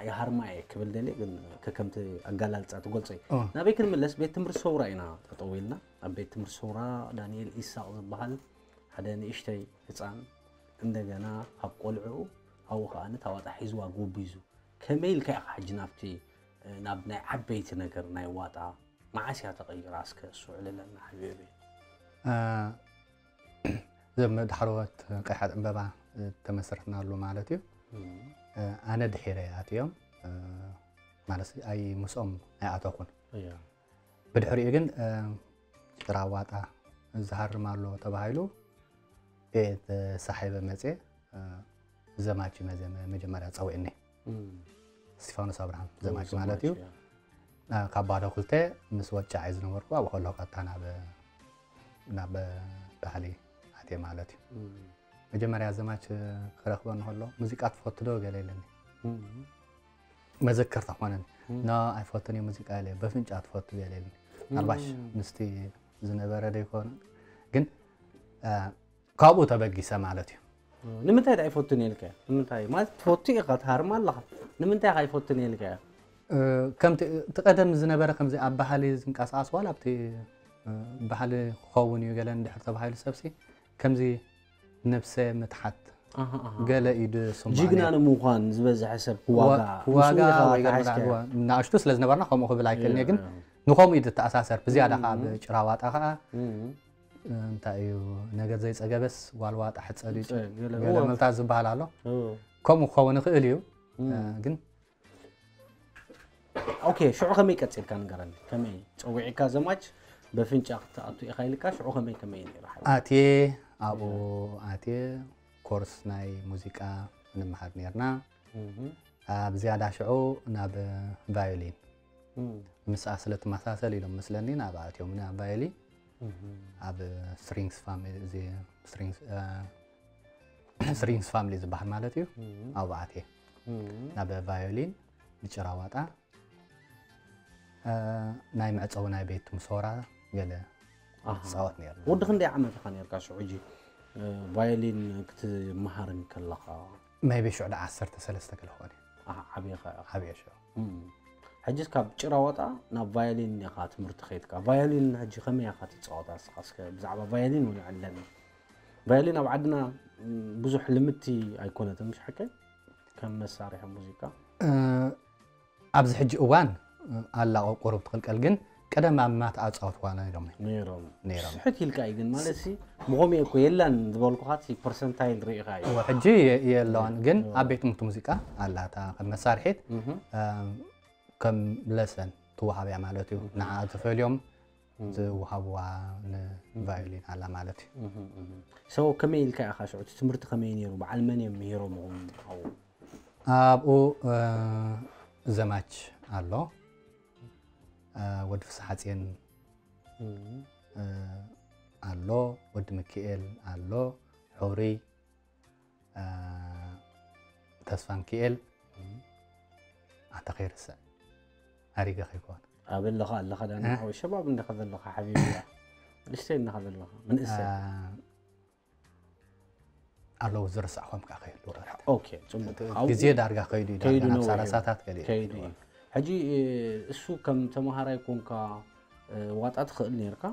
ይሃርማ እየ ክብል ደልየ፣ ግን ከከምቲ ኣገላልፃ ትገልፆ እዩ። እዎ። ናበይ ክንምለስ? ቤት ትምህርቲ ሰውራ ኢና ጠጠው ኢልና። ኣብ ቤት ትምህርቲ ሰውራ ዳንኤል ኢሳቕ ዝበሃል ሓደ ንእሽተይ ህፃን እንደገና ካብ ቆልዕኡ ኣብኡ ከዓ ነታ ዋጣ ሒዝዋ ጎቢዙ። ከመይ ኢልካ ኢኻ ሕጂ ናብቲ፣ ናብ ናይ ዓበይቲ ነገር ናይ ዋጣ መዓስ እያ ተቐይራ? እስከ እሱ ዕልለና ሓቢቢ። እ፣ እዞም ዳሕረዎት ቀይሓት ዕምበባ፣ እ፣ ተመስረትናሉ ማለት እዩ። እም። እ፣ ኣነ ድሒረ ኣትዮም፣ እ፣ ማለት ኣይ ምስኦም ኣይኣተኹን። እያ። ብድሕሪኡ ግን፣ እ፣ ጭራ ዋጣ ዝሃርም ኣሎ ተባሂሉ ቤት ሳሒበ መፅየ፣ እ፣ ዘማች መዘ-፣ መጀመርያ ፀዊዕኒ። እም። እስቲፋኖስ ኣብርሃም ዘማች ማለት እዩ። ዘማች፣ እያ። እ፣ ካብ ባዶ ክልተ ምስ ወጫዒ ዝነበርኩ ኣብኡ ከለኹ ቀጥታ ናብ፣ ናብ ባህሊ ኣትየ ማለት እዩ። እም። መጀመርያ ዘማች ክረኽበ እንከሎ፣ "ሙዚቃ ትፈቱ ዶ?" ገለ ኢለኒ። እም። መዘከርታ ኮነኒ። እም። "ኖ፣ ኣይፈቱን እየ ሙዚቃ" ኢለ፣ "በፍንጫ ትፈቱ?" ገለ ኢለኒ። ምናልባሽ እም። ምስቲ ዝነበረ ዶ ይኮን? ግን፣ እ፣ ካብኡ ተበጊሰ ማለት እዩ። ንምንታይ ደኣ ኣይፈቱን ኢልካ? ንምንታይ? ማለት ትፈቱ ኢኻ፣ ትሃርም ኣለኻ። ንምንታይ ኢኻ ኣይፈቱን ኢልካ? እ፣ ከምቲ፣ እቲ ቀደም ዝነበረ ከምዚ ኣብ ባህሊ ዝንቀሳቐስ ዋላ ኣብቲ፣ እ፣ ባህሊ ክኸውን እዩ ገለ እንድሕር ተባሂሉ ሰብሲ ከምዚ ነብሰ ምትሓት ኣሃ፣ ኣሃ። ገለ እዩ ድስምዖ ጅግና ነይሩ። ንምዃን ዝበዝሐ ሰብ ክዋጋ፣ ዋ-፣ ክዋጋ ምስኡ ኢኻ ወይ ገለ ተሓዝካ። ምናምን፣ ዋ-፣ ንኣሽቱ ስለ ዝነበርና ከምኡ ክብል ኣይክእልን እየ፣ ግን ያ። ንኸምኡ እዩ ዝተኣሳሰር። ብዝያዳ ኸዓ እም። ብጭራዋጣ ኸዓ እም። እንታይ እዩ ነገር ዘይጸገበስ ዋልዋጣ ሕጸ ድዩ ገለ ገለ እዎ። መልታ ዝበሃል ኣሎ። እዎ። ከምኡ ክኸውን ይኽእል እዩ። እም። እ፣ ግን ኦኬ፣ ሽዑ ከመይ ቀጺልካ ንገረኒ? ከመይ ጸዊዕካ ዘማች በፍንጫ ክትኣቱ ኢኻ ኢልካ ሽዑ ከመይ ከመይ ነይሩ ሓው? ኣትየ ኣብኡ ኣትየ ኮርስ ናይ ሙዚቃ ንምሃር ነርና። ኣብ ዝያዳ ሽዑ ናብ ቫዮሊን ምስኣ ስለ ትመሳሰል ኢሎም መስለኒ ናብ ኣትዮም ናብ ቫዮሊን። ኣብ ስትሪንግስ ፋሚሊ እዚ ስትሪንግስ ፋሚሊ ዝበሃል ማለት እዩ። ኣብኡ ኣትየ ናብ ቫዮሊን ብጭራ ዋጣ ናይ መዕፀዊ ናይ ቤት ምሶራ ገለ ትፃወት ነይሩ። ወዲ ክንደይ ዓመት ኢኻ ነርካ ሽዑ ሕጂ ቫዮሊን ክትመሃር ከለኻ? ሜቢ ሽዑ ደ ዓሰርተ ሰለስተ ገለ ክኾን እዩ። ዓብኻ ዓብየ ሽዑ። ሕጂ ካብ ጭራ ዋጣ ናብ ቫዮሊን ኢኻ ትምህርቲ ከይድካ። ቫዮሊን ሕጂ ከመይ ኢኻ ትፃወታ እስኻ? እስከ ብዛዕባ ቫዮሊን እውን ዕለኒ። ቫዮሊን ኣብ ዓድና ብዙሕ ልምድቲ ኣይኮነትን፣ ምሽ ሓቀይ? ከም መሳርሒ ሙዚቃ ኣብዚ ሕጂ እዋን ኣላ ቁሩብ ትኽልቀል፣ ግን ቀደም ኣብ ማት ኣፃወትዋ ነይሮም ነይሮም ነይሮም። ስሕት ኢልካ እዩ ግን ማለት ሲ ብኸምኡ እኮ የላን ዝበልኩኻ ሲ ፐርሰንታይል ርኢኻ እዩ። ሕጂ የለዋን፣ ግን ኣብ ቤት ትምህርቲ ሙዚቃ ኣላታ ከም መሳርሒት ከም ለሰን ትወሃብ እያ ማለት እዩ። ንዓ ተፈልዮም ዝወሃብዋ ንቫዮሊን ኣላ ማለት እዩ። ሰው ከመይ ኢልካ ኢኻ ሽዑ እቲ ትምህርቲ ከመይ ነይሩ? በዓል መን እዮም ምሂሮምኹም ኣብኡ? ኣብኡ ዘማች ኣሎ፣ ወዲ ፍስሓጽዮን ኣሎ፣ ወዲ ምክኤል ኣሎ፣ ሑሪ፣ ተስፋንክኤል፣ ኣንተ ከይርስዕ ኣሪገ ከይኮን ኣበለኻ ኣለኻ ዳና ሓወይ ሸባብ እንዲኻ ዘለኻ ሓቢቢ ንእሽተይ እንዲኻ ዘለኻ ምንእሰይ ኣለዉ ዝረሳዕኹም ከዓ ከይህሉ ኦኬ ጽቡቅ ግዜ ዳርጋ ከይዱ እዩ ከይዱ ዳርጋ ናብ ነዊሑ። ሰላሳታት ገሊኡ ከይዱ እዩ። ሕጂ እሱ ከም ተመሃራይ ኮንካ ዋጣ ትኽእል ነርካ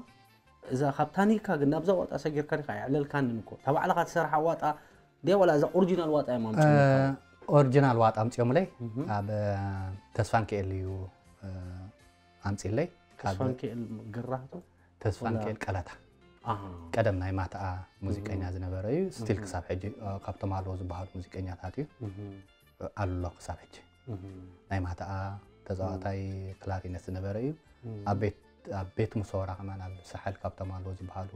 እዛ ካብ ታኒካ ግን ናብዛ ዋጣ ሰጊርካ ዲኻ የዕለልካንን እኮ እታ ባዕልኻ ትሰርሓ ዋጣ ድያ ዋላ እዛ ኦሪጂናል ዋጣ እያ ማምፅእ ኦሪጂናል ዋጣ ኣምፅኦምለይ ኣብ ተስፋንክኤል እዩ ኣምፅለይ ተስፋንክኤል ግራህቱ ተስፋንክኤል ቀለታ ኣሃ ቀደም ናይ ማትኣ ሙዚቀኛ ዝነበረ እዩ። ስቲል ክሳብ ሕጂ ካብቶም ኣለዉ ዝበሃሉ ሙዚቀኛታት እዩ ኣሎ ክሳብ ሕጂ ናይ ማትኣ ተፃዋታይ ክላሪነት ዝነበረ እዩ። ኣብ ቤት ኣብ ቤት ሙሰወራ ከማን ኣብ ሳሕል ካብቶም ኣለዉ ዝበሃሉ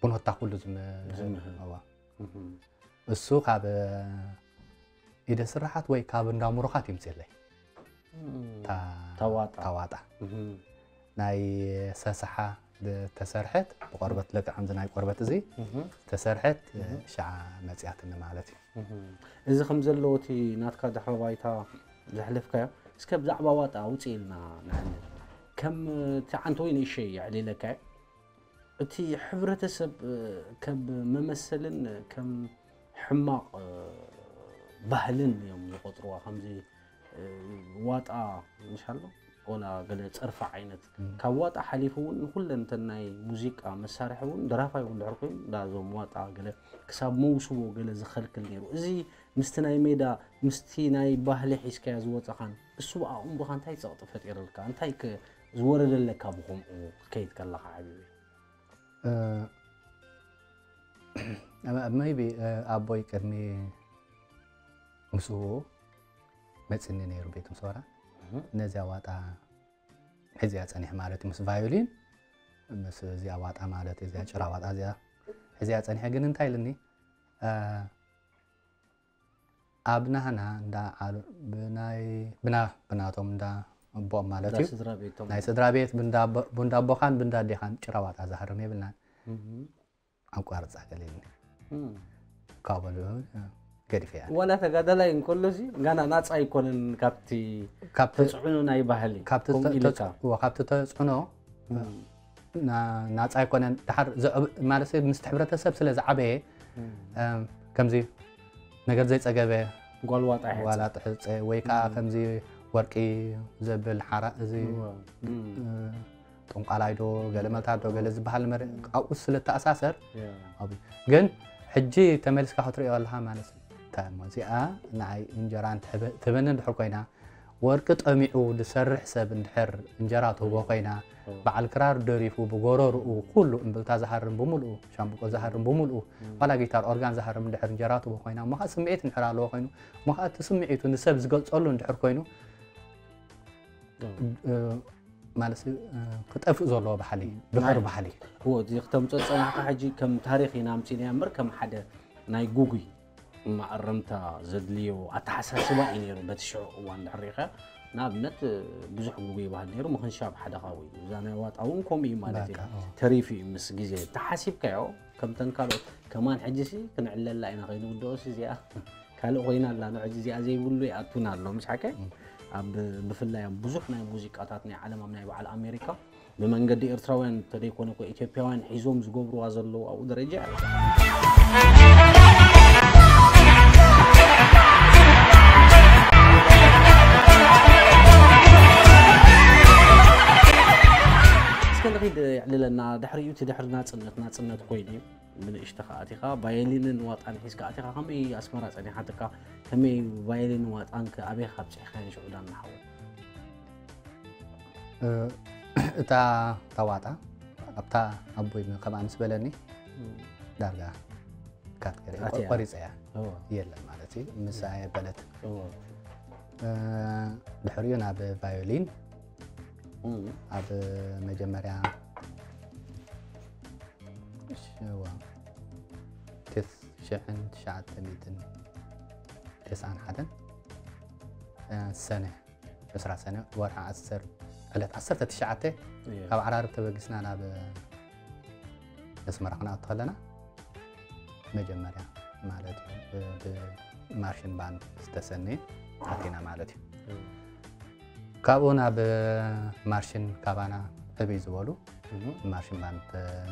ቡኖታ ኩሉ ዝም- ዝምህር። እዋ። እሱ ካብ ኢደ ስራሓት ወይ ካብ እንዳ ሙሩኻት ይምፅለይ ታዋጣ ታዋጣ ናይ ሰስሓ ዝተሰርሐት ብቆርበት ለክዕ ከምዚ ናይ ቆርበት እዚ ዝተሰርሐት ሸዓ መፅያትኒ ማለት እዩ። እዚ ከም ዘለዎ እቲ ናትካ ድሕረ ባይታ ዘሕለፍካዮ እስከ ብዛዕባ ዋጣ ውፅእ ኢልና ንዓኒ ከም እቲ ዓንተወይ ንእሸይ የዕሊለካ እቲ ሕብረተሰብ ከም መመሰልን ከም ሕማቕ ባህልን እዮም ዝቆፅርዋ ከምዚ ዋጣ ምሻሎ ወላ ገለ ፀርፊ ዓይነት ካብ ዋጣ ሓሊፉ እውን ንኩለንተን ናይ ሙዚቃ መሳርሒ እውን ደራፋይ እውን ድሕር ኮይኑ እንዳዞም ዋጣ ገለ ክሳብ መውስቦ ገለ ዝኸልክል ነይሩ እዚ ምስቲ ናይ ሜዳ ምስቲ ናይ ባህሊ ሒዝካዮ ዝወፀኻን እሱ ብኣኡም ብኻ እንታይ ፀቕጢ ፈጢርልካ እንታይ ዝወረደለካ ብኸምኡ ክትከይድ ከለኻ ሓቢቢ maybe ኣቦይ ቅድሚ ምስኡ መፅኒ ነይሩ ቤት ምሶራ ነዚያ ዋጣ ሕዚያ ፀኒሐ ማለት ምስ ቫዮሊን ምስ እዚኣ ዋጣ ማለት እዚኣ ጭራ ዋጣ እዚኣ ሕዚያ ፀኒሐ ግን እንታይ ኢልኒ ኣብ ናህና እንዳ ዓሉ ብናይ ብና ብናቶም እንዳ ኣቦኦም ማለት እዩ ናይ ስድራ ቤት ብንዳ ኣቦኻን ብንዳ ኣዴኻን ጭራ ዋጣ ዝሃርም የብልናን ኣቋርፃ ገሊኒ ካብ በሉ ገዲፈ እያ ዋላ ተጋዳላይ እንከሎ ሲ ጋና ናፃ ኣይኮነን ካብቲ ተፅዕኖ ናይ ባህሊ ካብቲ ተፅዕኖ ናፃ ኣይኮነን ድሓር ማለት ምስቲ ሕብረተሰብ ስለ ዝዓበየ ከምዚ ነገር ዘይፀገበ ጓል ዋጣ ዋላ ጥሕፀ ወይ ከዓ ከምዚ ወርቂ ዘብል ሓራ እዚ ጥንቋላይ ዶ ገለ መልታት ዶ ገለ ዝበሃል መር ኣብኡ ስለ ተኣሳሰር ግን ሕጂ ተመሊስካ ክትሪኦ ኣለካ ማለት እንታይ እሞ እዚኣ ንዓይ እንጀራ ትህበኒ እንድሕር ኮይና ወርቂ ጠሚዑ ዝሰርሕ ሰብ እንድሕር እንጀራ ትህቦ ኮይና በዓል ክራር ደሪፉ ብጎረርኡ ኩሉ እምብልታ ዝሃርም ብምልኡ ሻምብቆ ዝሃርም ብምልኡ ዋላ ጊታር ኦርጋን ዝሃርም እንድሕር እንጀራ ትህቦ ኮይና እሞ ከዓ ስምዒት እንድሕር ኣለዎ ኮይኑ እሞ ከዓ እቲ ስምዒቱ ንሰብ ዝገልፀሉ እንድሕር ኮይኑ ማለት ክጠፍእ ዘለዎ ባህሊ ድሑር ባህሊ እዎ እዚ ክተምፅኦ ዝፀናሕካ ሕጂ ከም ታሪክ ኢና ኣምፂእናዮ እምበር ከም ሓደ ናይ ጉጉይ ማእረምታ ዘድልዮ ኣተሓሳስባ እዩ ነይሩ። በቲ ሽዑ እዋን ድሕር ሪኢኻ ንኣብነት ብዙሕ ጉጉይ ይበሃል ነይሩ። ምኽንሻብ ሓደ ካብኡ እዩ። እዛ ናይ ዋጣ እውን ከምኡ እዩ ማለት እዩ። በቃ፣ ኦ። ተሪፉ እዩ ምስ ግዜ ተሓሲብካዮ። ከምተን ካልኦት ከማን ሕጂ ሲ ክንዕለላ ኢና፣ ከይንውድኦ ሲ እዚኣ ካልእ ኮይና ኣላ። ንሕጂ እዚኣ ዘይብሉ ይኣቱና ኣሎ። ምስ ሓቀ ኣብ ብፍላይ ኣብ ብዙሕ ናይ ሙዚቃታት ናይ ዓለም ኣብ ናይ በዓል ኣሜሪካ ብመንገዲ ኤርትራውያን እንተደይኮነ እኮ ኢትዮጵያውያን ሒዞም ዝገብርዋ ዘለዉ ኣብኡ ደረጃ እያ። እስከ ንኺድ የዕልለና። ድሕሪኡ እቲ ድሕሪ ናጽነት ናጽነት ኮይኑ እዩ። ብንእሽተኻ ኣቲኻ ቫዮሊንን ዋጣን ሒዝካ ኣቲኻ። ከመይ ኣስመራ ጸኒሓትካ? ከመይ ቫዮሊን ዋጣን ከ ኣበይ ካብ ጽሕኻን ሽዑ ዳና ሓወት? እ፣ እታ እታ ዋጣ ኣብታ ኣቦይ ከምኣ ምስ በለኒ ዳርጋ ካትገሪ ኣትያ። ቆሪፀ እያ እዎ። የለን ማለት እዩ። ምስ ኣየበለት እዎ። እ፣ ድሕሪኡ ናብ ቫዮሊን እም። ኣብ መጀመርያ ሽዋ ትሽሕን ትሽዓተ ሚእትን ተስዓን ሓደን እ፣ ሰነ ዕስራ ሰነ ወርሒ ዓሰር ዕለት ዓሰርተ ትሽዓተ እዮ። ካብ ዓራርብ ተበጊስና ናብ ኣስመራ ክንኣቱ ከለና መጀመርያ ማለት እዩ ብ- ብማርሽን ባንድ ዝተሰነየ ኣቲና ማለት እዩ። እም። ካብኡ ናብ ማርሽን ካባና ዕብይ ዝበሉ እም። ማርሽን ባንድ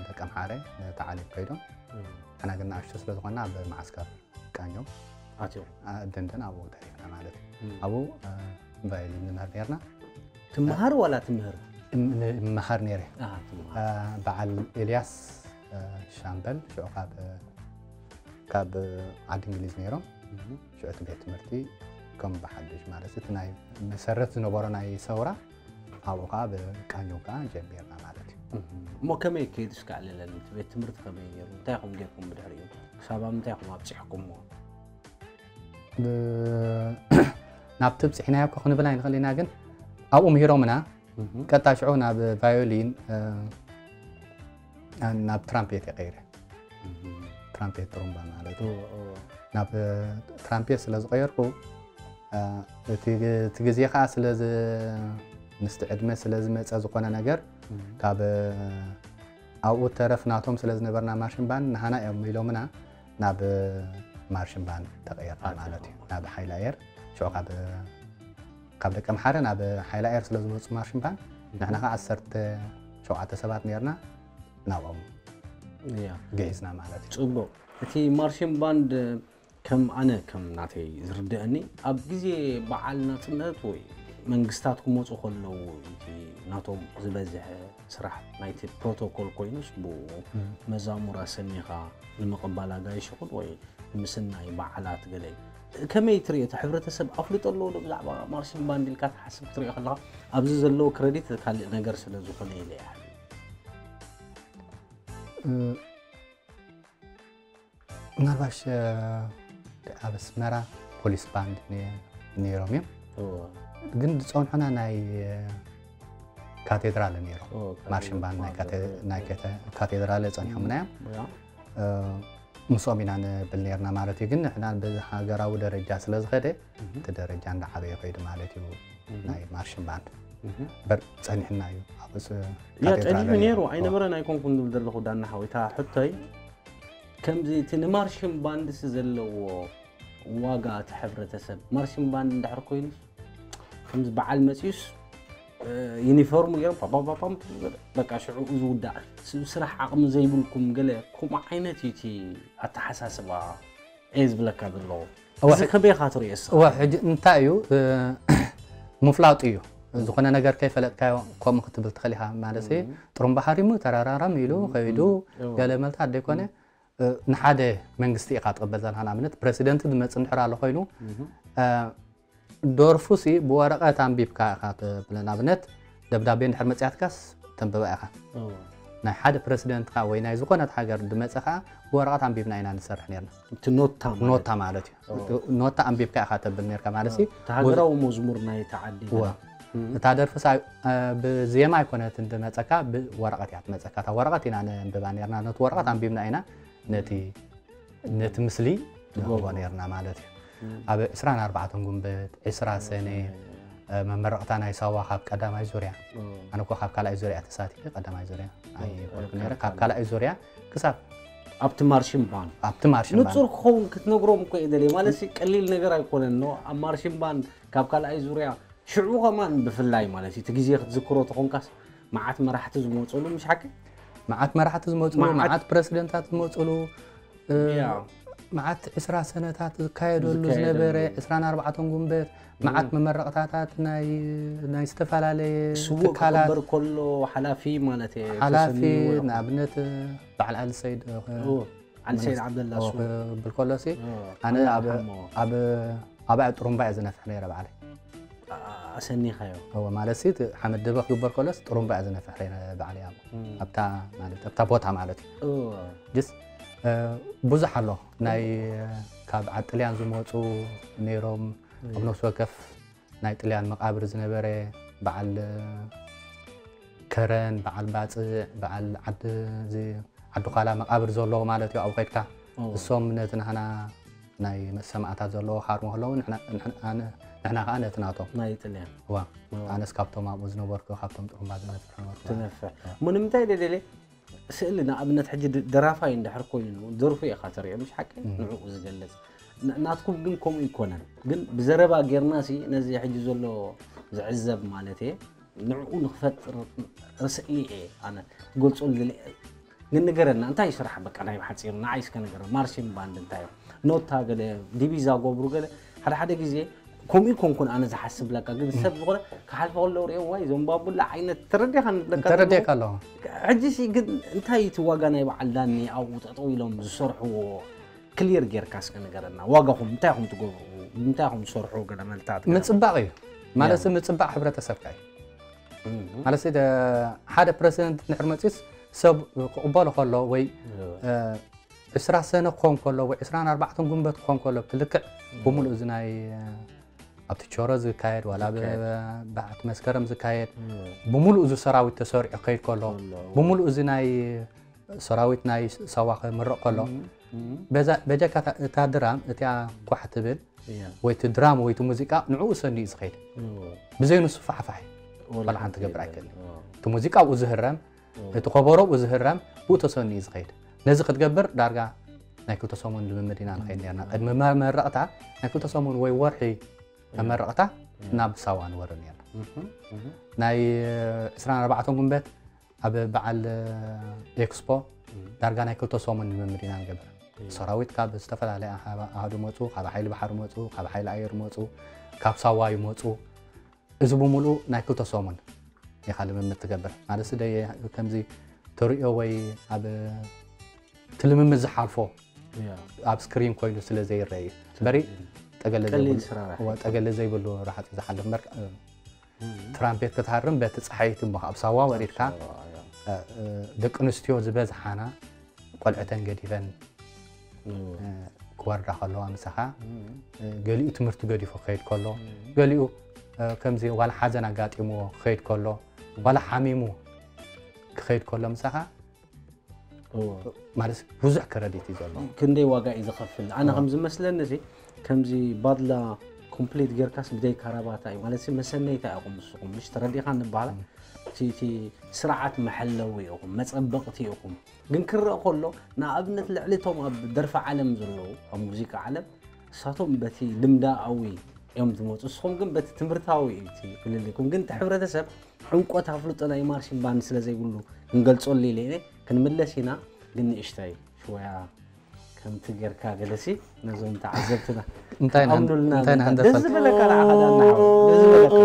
ደቂ ኣምሓረ ተዓሊም ከይዶም እም። ንሕና ግን ንኣሽቱ ስለ ዝኾንና ኣብ ማዓስከር ቃኘው ኣትዮም። ኣ- ደንደን ኣብኡ ተሪፍና ማለት እዩ። እም። ኣብኡ እ፣ ቫዮሊን ንምህር ነርና። ትምሃር ዋላ ትምህር? እም- ን- እምሃር ነይረ። ኣሃ፣ ትምሃር። እ፣ በዓል ኤልያስ እ፣ ሻምበል ሽዑ ካብ እ፣ ካብ ዓዲ እንግሊዝ ነይሮም። እም። ሽዑ እቲ ቤት ትምህርቲ ከም ብሓድሽ ማለት እቲ ናይ መሰረት ዝነበሮ ናይ ሰውራ ኣብኡ ከዓ ብቃኘው ከዓ ጀሚርና ማለት እዩ። እም። እሞ ከመይ ከይዱ እስከ ኣዕልለኒ? እቲ ቤት ትምህርቲ ከመይ ነይሩ? እንታይ ኢኹም ጌርኩም ብድሕሪኡ? ክሳብ ኣብ ምንታይ ኢኹም ኣብፂሕኩምዎ? ብ- ናብቲ ብፅሕናዮ እኮ ክንብል ኣይንኽእል ኢና፣ ግን ኣብኡ ምሂሮምና እም። ቀጥታ ሽዑ ናብ ቫዮሊን እ፣ ናብ ትራምፔት የቀይረ። ትራምፔት ጥሩምባ ማለት እዩ። እዎ፣ እዎ። ናብ ትራምፔት ስለ ዝቀየርኩ እ፣ እቲ ግ- እቲ ግዜ ከዓ ስለ ዝ- ምስቲ ዕድመ ስለ ዝመፀ ዝኾነ ነገር እም። ካብ ኣብኡ ተረፍ ናቶም ስለ ዝነበርና ማርሽን ባንድ ንሃና እዮም ኢሎምና ናብ ማርሽን ባንድ ተቀየርና ኣትያ። ማለት እዩ። ናብ ሓይሊ ኣየር ሽዑ ካብ ካብ ደቂ ኣምሓረ ናብ ሓይሊ ኣየር ስለ ዝመፁ ማርሽን ባንድ ንሕና ከዓ ዓሰርተ ሸውዓተ ሰባት ነርና ናብኦም እያ። ግዒዝና ማለት እዩ። ጽቡቕ። እቲ ማርሽን ባንድ ከም ኣነ ከም ናተይ ዝርድአኒ ኣብ ግዜ በዓል ናጽነት ወይ መንግስታት ክመጹ ከለዉ እቲ ናቶም ዝበዝሐ ስራሕ ናይቲ ፕሮቶኮል ኮይኑስ ብኡ እም። መዛሙር ኣሰሚኻ ንምቕባል ኣጋይሽ ይኹን ወይ ምስናይ በዓላት ገለ እዩ። ከመይ ትርእዮ? እቲ ሕብረተሰብ ኣፍልጦ ኣለዎ ዶ ብዛዕባ ማርሽን ባንድ ኢልካ ትሓስብ ክትርእዮ ከለኻ ኣብዚ ዘለዎ ክረዲት ካልእ ነገር ስለ ዝኾነ ኢለ እየ። እ፣ ምናልባሽ እ፣ ኣብ ኣስመራ ፖሊስ ባንድ ነ- ነይሮም እዮም። እዎ። ግን ዝፀንሑና ናይ እ፣ ካቴድራል ነይሮም። እዎ፣ ማርሽን ባንድ ናይ ካቴ- ናይ ካቴ- ካቴድራል ፀኒሖምና እዮም። ያ። እ፣ ምስኦም ኢና ንብል ነርና ማለት እዩ። ግን ንሕና ብሃገራዊ ደረጃ ስለ ዝኸደ እቲ ደረጃ እንዳዓበየ ከይዱ ማለት እዩ። ናይ ማርሽን ባንድ በር ፀኒሕና እዩ። ኣብ ርእሲ ያ ካቴድራል ጸኒሑ ኣሎ። ነይሩ ኣይነበረን ኣይኮንኩን ዝብል ዘለኹ ዳና ሓወይ። እታ ሕቶይ ከምዚ እቲ ንማርሽን ባንድስ ዘለዎ ዋጋ እቲ ሕብረተሰብ ማርሽን ባንድ እንድሕር ኮይኑስ ከምዚ በዓል መፅዩስ እ፣ ዩኒፎርም ገይሮም ፓፓፓፓም በቃ ሽዑ ዝውዳእ ስ- ስራሕ ዓቕሚ ዘይብልኩም ገለ ከምኡ ዓይነት እዩ እቲ ኣተሓሳስባ እየ ዝብለካ ዘለኹ። እወ፣ እዚ ከመይ ኢኻ ትርእዮ ንስኻ? እወ፣ ሕጂ እንታይ እዩ እ፣ ምፍላጡ እዩ። ዝኾነ ነገር ከይፈለጥካዮ ከምኡ ክትብል ትኽእል ኢኻ ማለት እዩ። ጥሩምባ ሃሪሙ ተራራራም ኢሉ ከይዱ እወ። ገለ መልታት ዘይኮነ እ፣ ንሓደ መንግስቲ ኢኻ ትቕበል ዘለኻ። ንኣብነት ፕረሲደንት ዝመፅእ እንድሕር ኣሎ ኮይኑ እ፣ ደርፉ ሲ ብወረቐት ኣንቢብካ ኢኻ ትብለ። ንኣብነት ደብዳቤ እንድሕር መፅያትካስ ተንብባ ኢኻ። እወ። ናይ ሓደ ፕረሲደንትካ ወይ ናይ ዝኾነት ሃገር ዝመፀ ከዓ ብወረቐት ኣንቢብና ኢና ንሰርሕ ነርና። እቲ ኖታ ማለት ኖታ ማለት እዩ። ኖታ ኣንቢብካ ኢኻ ተብል ነርካ ማለት ሲ እቲ ሃገራዊ መዝሙር ናይ ተዓዲ እወ። እታ ደርፊ ሳ እ፣ ብዜማ ኣይኮነትን ዝመፀካ ብወረቐት እያ ትመፀካ። እታ ወረቐት ኢና ነንብባ ነርና። ነቲ ወረቐት ኣንቢብና ኢና ነቲ ነቲ ምስሊ ንህቦ ነርና ማለት እዩ። ኣብ ዕስራን ኣርባዕተን ጉንበት ዕስራ ሰነ መመረቕታ ናይ ሳዋ ካብ ቀዳማይ ዙርያ፣ ኣነ እኮ ካብ ካልኣይ ዙርያ ተሳቲፈ፣ ቀዳማይ ዙርያ ኣይኮንኩ ነይረ። ካብ ካልኣይ ዙርያ ክሳብ ኣብቲ ማርሽን ባንድ ኣብቲ ማርሽን ባንድ ንጹር ክኸውን ክትነግሮም እኮ እየ ደልየ። ማለት ቀሊል ነገር ኣይኮነን። ኖ ኣብ ማርሽን ባንድ ካብ ካልኣይ ዙርያ ሽዑ ከማን ብፍላይ ማለት እዩ እቲ ግዜ ክትዝክሮ ተኾንካስ መዓት መራሕቲ ዝመፅሉ ምሽ ሓቂ መዓት መራሕቲ ዝመፅሉ፣ መዓት ፕረሲደንታት ዝመፅሉ፣ መዓት ዕስራ ሰነታት ዝካየደሉ ዝነበረ ዕስራን ኣርባዕተን ጉንበት፣ መዓት መመረቕታታት ናይ ዝተፈላለየ ስዉእ ትካላት ክቕበር ከሎ ሓላፊ ማለት እየ ሓላፊ ተሰምይዎ ኢኹም። ንኣብነት በዓል ኣሊ ሰይድ እ፣ እዎ፣ ዓሊ ሰይድ ዓብደላ እሱ ክብል ከሎሲ እዎ፣ ኣነ ዓብደላ ኣብ ሓሞ። ኣብ ኣባዕ ጥሩምባ እየ ዝነፍሕ ነይረ ባዕለይ። ኣሰኒኻዮ እዎ ማለት ሲ እቲ ሓመድ ደበ ክግበር ከሎስ ጥሩምባ እየ ዝነፍሕ ነይረ ባዕለይ ኣብ ኣብታ ማለት ኣብታ ቦታ ማለት እዩ። እዎ። ጅስ እ፣ ብዙሕ ኣሎ ናይ እ፣ ካብ ዓድ ጥልያን ዝመፁ ነይሮም ኣብ ነፍሲ ወከፍ ናይ ጥልያን መቃብር ዝነበረ በዓል እ፣ ከረን በዓል ባፅዕ በዓል ዓዲ እዚ ዓዲ ኳላ መቃብር ዘለዎ ማለት እዩ ኣብኡ ከድካ እዎ። እሶም ነቲ ናህና ናይ ሰማእታት ዘለዎ ሃርሞ ከለዉ ንሕና- ንሕና ኣነ- ንሕና ከዓ ነቲ ናቶም ናይ ጥልያን ዋ ኣነስ ካብቶም ኣብኡ ዝነበርኩ ካብቶም ጥሩምባ ዝነፍሑ ነበርኩ ትነፍሕ እሞ ንምንታይ ደደለ ስእሊ ንኣብነት ሕጂ ድ- ደራፋይ እንድሕር ኮይኑ ደርፉ ኢኻ ትሪኦ ምሽ ሓቂ ንዕኡ ዝገልጽ ን- ናትኩም ግን ከምኡ ይኮነን ግን ብዘረባ ጌርና ሲ ነዚ ሕጂ ዘሎ ዝዕዘብ ማለት እየ ንዕኡ ንክፈጥር ስእሊ እየ ኣነ ክገልጾ ዝደሊ ግን ንገረና እንታይ እዩ ስራሕ በቃ ናይ ብሓፂሩ ንዓይ እስከ ንገረ ማርሽን ባንድ እንታይ እዮም ኖታ ገለ ዲቪዛ ገብሩ ገለ ሓደ ሓደ ግዜ ከምኡ ይኮንኩን ኣነ ዝሓስብ ለካ ግን ሰብ ዝኾነ ክሓልፈ ከሎ ሪኦ ዋይ እዞም ባቡላ ዓይነት ተረዲኻ ንብለካ ተረዲእካ ኣለኹ ሕጂ ሲ ግን እንታይ እቲ ዋጋ ናይ በዓል ዳኒ ኣብኡ ጠጠው ኢሎም ዝሰርሕዎ ክሊር ጌርካ እስከ ንገረና ዋጋኹም እንታይ ኹም ትገብሩ እንታይ ኹም ትሰርሑ ገለ መልታት ገለ ምፅባቕ እዩ ማለት ምፅባቕ ሕብረተሰብካ እዩ ማለት ሲ ሓደ ፕረሲደንት ንድሕር መፂስ ሰብ ክቕበሎ ከሎ ወይ እ፣ ዕስራ ሰነ ክኾን ከሎ ወይ ዕስራን ኣርባዕተን ጉንበት ክኾን ከሎ እቲ ልክዕ ብምሉእ እዚ ናይ እ፣ ኣብቲ ቾሮ ዝካየድ ዋላ ኣብ ዝካየድ። በዓቲ መስከረም ዝካየድ ብምሉእ እዚ ሰራዊት ተሰሪዑ ክኸይድ ከሎ ብምሉእ እዚ ናይ ሰራዊት ናይ ሳዋ ክምረቕ ከሎ በዛ- በጀካ እታ- እታ ድራም እቲኣ ኳሕ ትብል እያ ወይ እቲ ድራም ወይ እቲ ሙዚቃ ንዕኡ ሰኒ እዩ ዝኸይድ እዎ። ብዘይ ንሱ ፋሕፋሕ እዩ ወላ ቆልዓ ሓንቲ ትገብር የለን። ኣይክእልን እዎ። እቲ ሙዚቃ ኣብኡ ዝህረም እቲ ከበሮ ኣብኡ ዝህረም ብኡ ተሰኒ እዩ ዝኸይድ ነዚ ክትገብር ዳርጋ ናይ ክልተ ሰሙን ልምምድ ኢና ንኸይድ ነርና ቅድሚ መመረቕታ ናይ ክልተ ሰሙን ወይ ወርሒ መመረቕታ ናብ ሳዋ ንወርድ ነርና እህ፣ እህ። ናይ ዕስራን ኣርባዕተን ጉንበት ኣብ በዓል ኤክስፖ ዳርጋ ናይ ክልተ ሰሙን ልምምድ ኢና ንገብር ሰራዊት ካብ ዝተፈላለየ ኣሃ- ኣሃዱ መፁ ካብ ሓይሊ ባሕሪ መፁ ካብ ሓይሊ ኣየር መፁ ካብ ሳዋ ይመፁ እዚ ብምሉኡ ናይ ክልተ ሰሙን ኢኻ ልምምድ ትገብር ማለት ደ ከምዚ ተርእዮ ወይ ኣብ እቲ ልምምድ ዝሓልፎ እያ። ኣብ ስክሪን ኮይኑ ስለ ዘይረአ እዩ በሪ ጠገለ ቀሊል ዘይብሉ- ስራሕ። እወ፣ ጠገለ ዘይብሉ ረሓፂ ዝሓልፍ መርካ ትራምፔት ክትሃርም በቲ ፀሓይቲ እሞ ኣብ ሳዋ ወሪድካ እያ። እ፣ እ፣ ደቂ ኣንስትዮ ዝበዝሓና ቆልዕተን ገዲፈን እዎ። እ፣ ክወርዳ ከለዋ ምሳኻ እ፣ ገሊኡ ትምህርቲ ገዲፉ ክኸይድ ከሎ ገሊኡ እ፣ ከምዚ ዋላ ሓዘን ኣጋጢምዎ ክኸይድ ከሎ ዋላ ሓሚሙ ክኸይድ ከሎ ምሳኻ እዎ። ማለት ብዙሕ ክረዲት እዩ ዘሎ ክንደይ ዋጋ እዩ ዝኸፍል ኣነ ከም ዝመስለኒ እዚ ከምዚ ባድላ ኮምፕሊት ጌርካስ ብደይ ካራባታ እዩ ማለት ሲ መሰነይታ ኢኹም ንስኹም ምሽ ተረዲኻ ንበሃላ እቲ እቲ ስርዓት መሐለዊ ኢኹም መፀበቕቲ ኢኹም ግን ክረአ ከሎ ንኣብነት ልዕሊ እቶም ኣብ ደርፊ ዓለም ዘለዉ ኣብ ሙዚቃ ዓለም እሳቶም በቲ ልምዳኣዊ እዮም ዝመፁ ንስኹም ግን በቲ ትምህርታዊ እዩ እቲ ፍልልይኩም ግን እቲ ሕብረተሰብ ዕምቆት ኣፍልጦ ናይ ማርሽን ባንድ ስለ ዘይብሉ ክንገልፀሉ ኢለ ኢለ ክንምለስ ኢና ግን ንእሽተይ ሽወያ ከምቲ ጌርካ ገለሲ ነዞም ተዓዘብትና እንታይ ኢና- ኣምኑልና እንታይ ኢና ደስ ንደፈል? ዝበለካ ንዓኻ ዳና ሓወይ ደስ ዝበለካ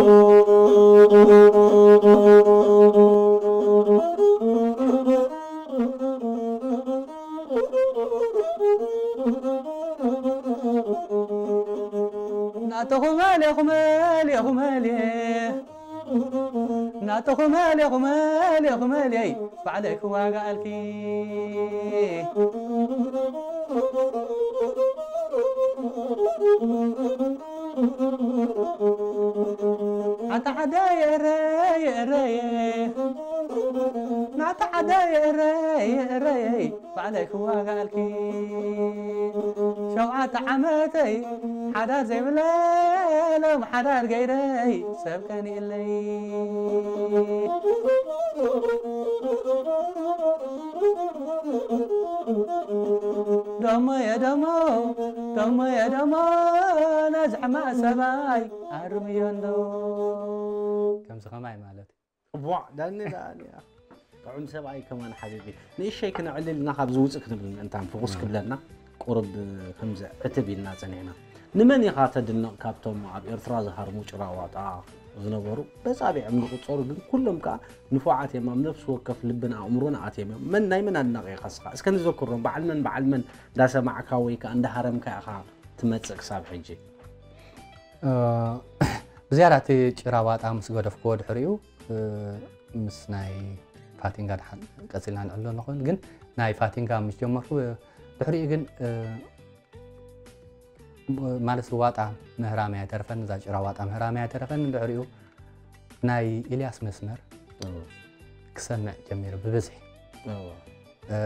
ናተኹም ኣልየኹም ኣልየኹም ኣልየ ናተኹም ኣልየኹም ኣልየኹም ኣልየይ ባዕለይ ክዋጋኣልኪ ሓንቲ ዓደ የእረ የእረየ ናታ ዓደ የእረ የእረየ ባዕለይ ክዋጋኣልኪ ሸውዓተ ዓመተይ ሓዳር ዘይብለይ ሎም ሓዳር ገይረይ ሰብ ቀኒእለይ። ደሞ የደሞ ደሞ የደሞ ነዚ ሕማቕ ሰብኣይ ኣርምዮ እንዶ። ከምዚ ከማይ ማለት እዩ። እቧዕ ዳኒ ደኣ እኒኣ። ጥዑም ሰብኣይ ከማን ሓቢቢ። ንእሸይ ክነዕልልና ካብ ዝውፅእ ክንብል ምእንታን ፍኹስ ክብለና ቁርብ ከምዚ ዕትብ ኢልና ጸኒሕና። ንመን ኢኻ ተድንቕ ካብቶም ኣብ ኤርትራ ዝሃርሙ ጭራ ዋጣ ዝነበሩ? በጻብዕ እዮም ዝቑጸሩ፣ ግን ኩሎም ከኣ ንፉዓት እዮም። ኣብ ነፍሲ ወከፍ ልብን ኣእምሮን ኣትዮም እዮም። መን ናይ መን ኣድናቒ ኢኻ እስኻ? እስከ ንዘክሮም፣ በዓል መን በዓል መን እንዳሰማዕካ ወይ ከኣ እንዳሃረምካ ኢኻ ትመጽእ ክሳብ ሕጂ? እ፣ ብዝያዳ እቲ ጭራ ዋጣ ምስ ገደፍክዎ ድሕሪኡ፣ እ፣ ምስ ናይ ፋቲንጋ ድሓን ቀጺልና ንዕልሎ ንኸውን። ግን ናይ ፋቲንጋ ምስ ጀመርኩ፣ እ፣ ድሕሪኡ ግን፣ እ፣ ብ-፣ ማለት ዋጣ ምህራም ኣይተረፈን፣ እዛ ጭራ ዋጣ ምህራም ኣይተረፈን። ድሕሪኡ ናይ ኢልያስ መስመር እዎ። ክሰምዕ ጀሚረ ብብዝሒ። እዎ። እ፣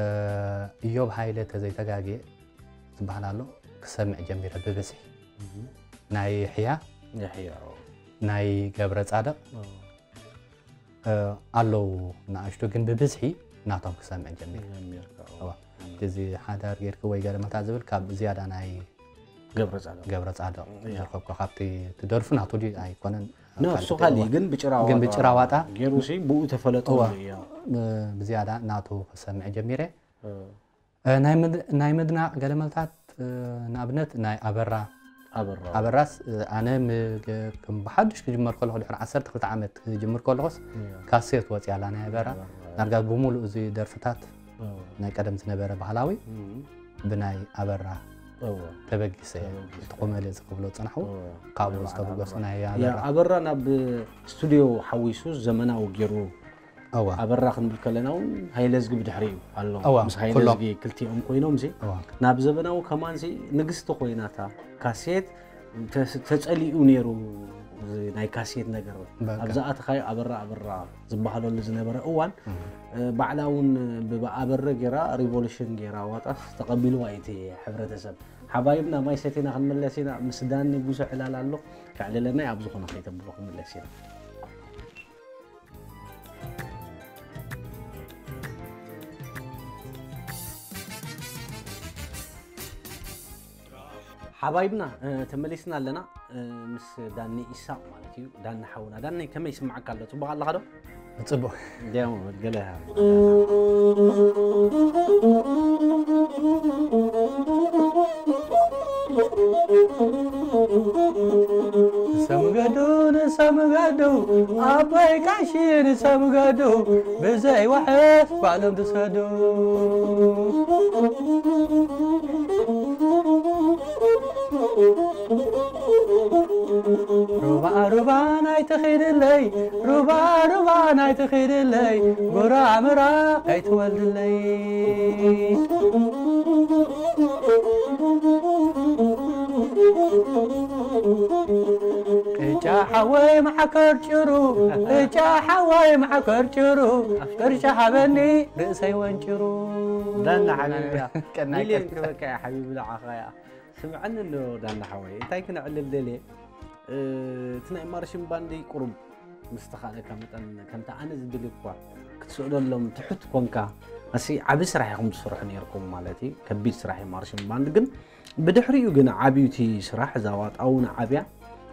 እዮብ ሃይለ ተዘይተጋግየ ዝበሃል ኣሎ፣ ክሰምዕ ጀሚረ ብብዝሒ። እህ። ናይ ሕያ፣ የሕያ፣ እዎ። ናይ ገብረ ጻድቕ፣ እዎ። እ፣ ኣለዉ ንኣሽቱ፣ ግን ብብዝሒ ናቶም ክሰምዕ ጀሚረ። ጀሚርካ፣ እዎ። እዋ። እም። እዚ ሓዳር ጌርኪ ወይ ገለመታ ዝብል ካብ ዝያዳ ናይ ገብረ ጻድቕ። ገብረ ጻድቕ እያ። ዝረኸብኩ፣ ካብቲ ትደርፉ ናቱ ድዩ ኣይኮነን? ኖ፣ ካልእ እሱ ካልእ፣ እዋ። ግን ብጭራ ግን ዋጣ ብጭራ ዋጣ ገይሩ ሲ ብኡ ተፈለጠሉ እዋ። እያ። እ፣ ብዝያዳ ናቱ ክሰምዕ ጀሚረ። እ። እ፣ ናይ ምድ-፣ ናይ ምድናቕ ገለመልታት፣ እ፣ ንኣብነት ናይ ኣበራ። ኣበራ። ኣበራስ፣ እ፣ ኣነ ምገ-፣ ከም ብሓድሽ ክጅመር ከለኹ፣ ድሕሪ ዓሰርተ ክልተ ዓመት ክጅምር ከለኹስ፣ እያ። ካሴት ወፂኣላ ናይ ኣበራ። ኣበራ። ዳርጋ ብምሉእ እዚ ደርፍታት እዎ። ናይ ቀደም ዝነበረ ባህላዊ እም። ብናይ ኣበራ እዎ። ተበጊሰ፣ ተበጊሰ። እቲ ኮመል እዚ ክብሎ ዝጸናሕኩ፣ እዎ። ካብኡ ናይ በዓል ዝተበገሱ ኣበራ። ናይ ያ፣ ኣበራ። ኣበራ ናብ ስቱድዮ ሓዊሱ ዘመናዊ ገይሩ እዎ። ኣበራ ክንብል ከለና እውን ሃይለዝጊ ብድሕሪኡ ኣሎ። እዎ፣ ምስ ሃይለዝጊ ኩሎም። ክልቲኦም ኮይኖም ሲ እዎ። ናብ ዘመናዊ ከማን ሲ ንግስቲ ኮይናታ ካሴት ተስ-፣ ተጸሊኡ ነይሩ፣ እዚ ናይ ካሴት ነገር። በቃ። ኣብ ዝኣተኻዮ ኣበራ ኣበራ ዝበሃለሉ ዝነበረ እዋን፣ እም። እ፣ ባዕላ እውን ብኣበረ ገይራ፣ ሪቮሉሽን ገይራ፣ ዋጣስ ተቐቢልዋ እዩ እቲ ሕብረተሰብ። ሓባይብና ማይ ሰቲና ክንምለስ ኢና። ምስ ዳኒ ብዙሕ ዕላል ኣሎ። ከዕልለና እዩ፣ ኣብ ዝኾነ ከይተብሎ ክንምለስ ኢና። ሓባይብና፣ እ፣ ተመሊስና ኣለና፣ እ፣ ምስ ዳኒ ኢሳቕ ማለት እዩ። ዳኒ ሓውና፣ ዳኒ ከመይ ይስምዓካ ኣሎ? ጽቡቕ ኣለኻ ዶ? ጽቡቕ። እንዲያው ገለ ንሰምገዱ፣ ንሰምገዱ፣ ኣቦይ ቀሺ ንሰምገዱ፣ ብዘይ ዋሕስ ባዕሎም ትሰዱ። ሩባ፣ ሩባ ናይ ትኺድለይ፣ ሩባ፣ ሩባ ናይ ትኺድለይ፣ ጉራ ምራ ከይትወልድለይ። ቅጫ ሓወይ መዓከር ጭሩ፣ ቅጫ ሓወይ መዓከር ጭሩ፣ ቅርጫ ሃበኒ ርእሰይ ወንጭሩ። ዳና ሓቢቢ። ቀናይ ሚልዮን ቀርጻ። ክበካ እያ ሓቢቢ ንዓኻ እያ። ስምዐኒ እንዶ ዳና ሓወይ፣ እንታይ ክነዕልል ደልየ? እ፣ እቲ ናይ ማርሽን ባንዲ ቁሩብ ምስ ተኻእለካ መጠን፣ ከምቲ ኣነ ዝድሊ እኳ ክትስእለሎም ትሑት ኮንካ፣ ኣሲ ዓቢ ስራሕ ኢኹም ትሰርሑ ነይርኩም ማለት እዩ። ከቢድ ስራሕ እዩ ማርሽን ባንድ። ግን ብድሕሪኡ ግን ዓብዩ እቲ ስራሕ፣ እዛ ዋጣ እውን ዓብያ።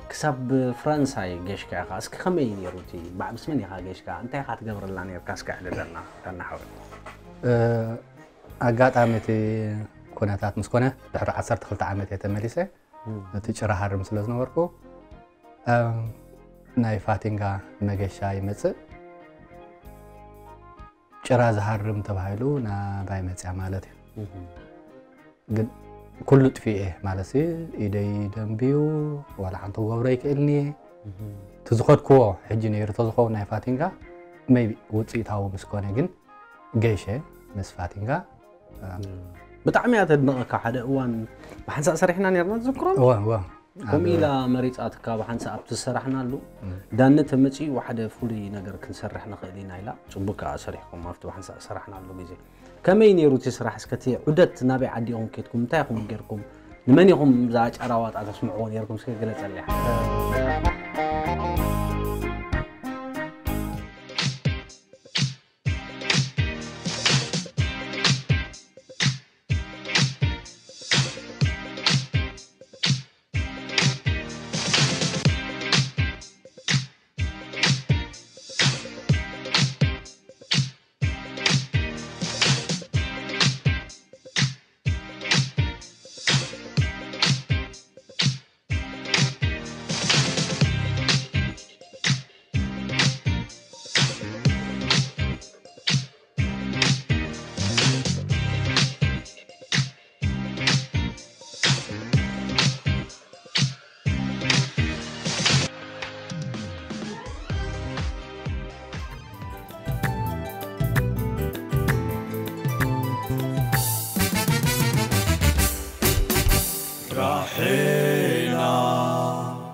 ክሳብ ፍራንሳይ ገሽካ ኢኻ። እስኪ ከመይ እዩ ነይሩ እቲ፣ ባ-፣ ምስ መን ኢኻ ገሽካ? እንታይ ኢኻ ትገብረላ ነይርካ? እስኪ ኣዕልለና፣ ዳና ሓወይ። እ፣ ኣጋጣሚ እቲ ኩነታት ምስ ኮነ፣ ድሕሪ ዓሰርተ ክልተ ዓመት እየ ተመሊሰ። እም። እቲ ጭራ ሃርም ስለ ዝነበርኩ፣ እም፣ ናይ ፋቲንጋ መገሻ ይመጽእ። ጭራ ዝሃርም ተባሂሉ ናባይ መጽያ ማለት እዩ። እም። ግን ኩሉ ጥፊኤ ማለት እዩ። ኢደይ ደንብዩ፣ ዋላ ሓንቲ ክገብሮ ይክእልኒ እየ። እም። እቲ ዝኸድክዎ ሕጂ ነይሩ ተዝኸውን ናይ ፋቲንጋ፣ ሜይቢ ውጽኢታዊ ምስ ኮነ ግን ገይሸ ምስ ፋቲንጋ፣ እ፣ ብጣዕሚ እያ ተድንቐካ። ሓደ እዋን ብሓንሳእ ሰሪሕና ነይርና፣ ትዝክሮ? እዋ፣ እዋ። ከምኡ ኣብ ኢላ መሪጻትካ ብሓንሳእ ኣብቲ ዝሰራሕናሉ፣ እም። ዳነ ተመጺኡ ሓደ ፍሉይ ነገር ክንሰርሕ ንኽእል ኢና ኢላ። ጽቡቅ ከኣ ሰሪሕኩም ኣብቲ ብሓንሳእ ዝሰራሕናሉ ግዜ። ከመይ ነይሩ እቲ ስራሕ? እስከ እቲ ዑደት ናበይ ዓዲ ኢኹም ኬድኩም? እንታይ ኢኹም ጌርኩም? ንመን ኢኹም እዛ ጫራ ዋጣ ተስምዕዎ ነርኩም? እስከ ግለጸለይ።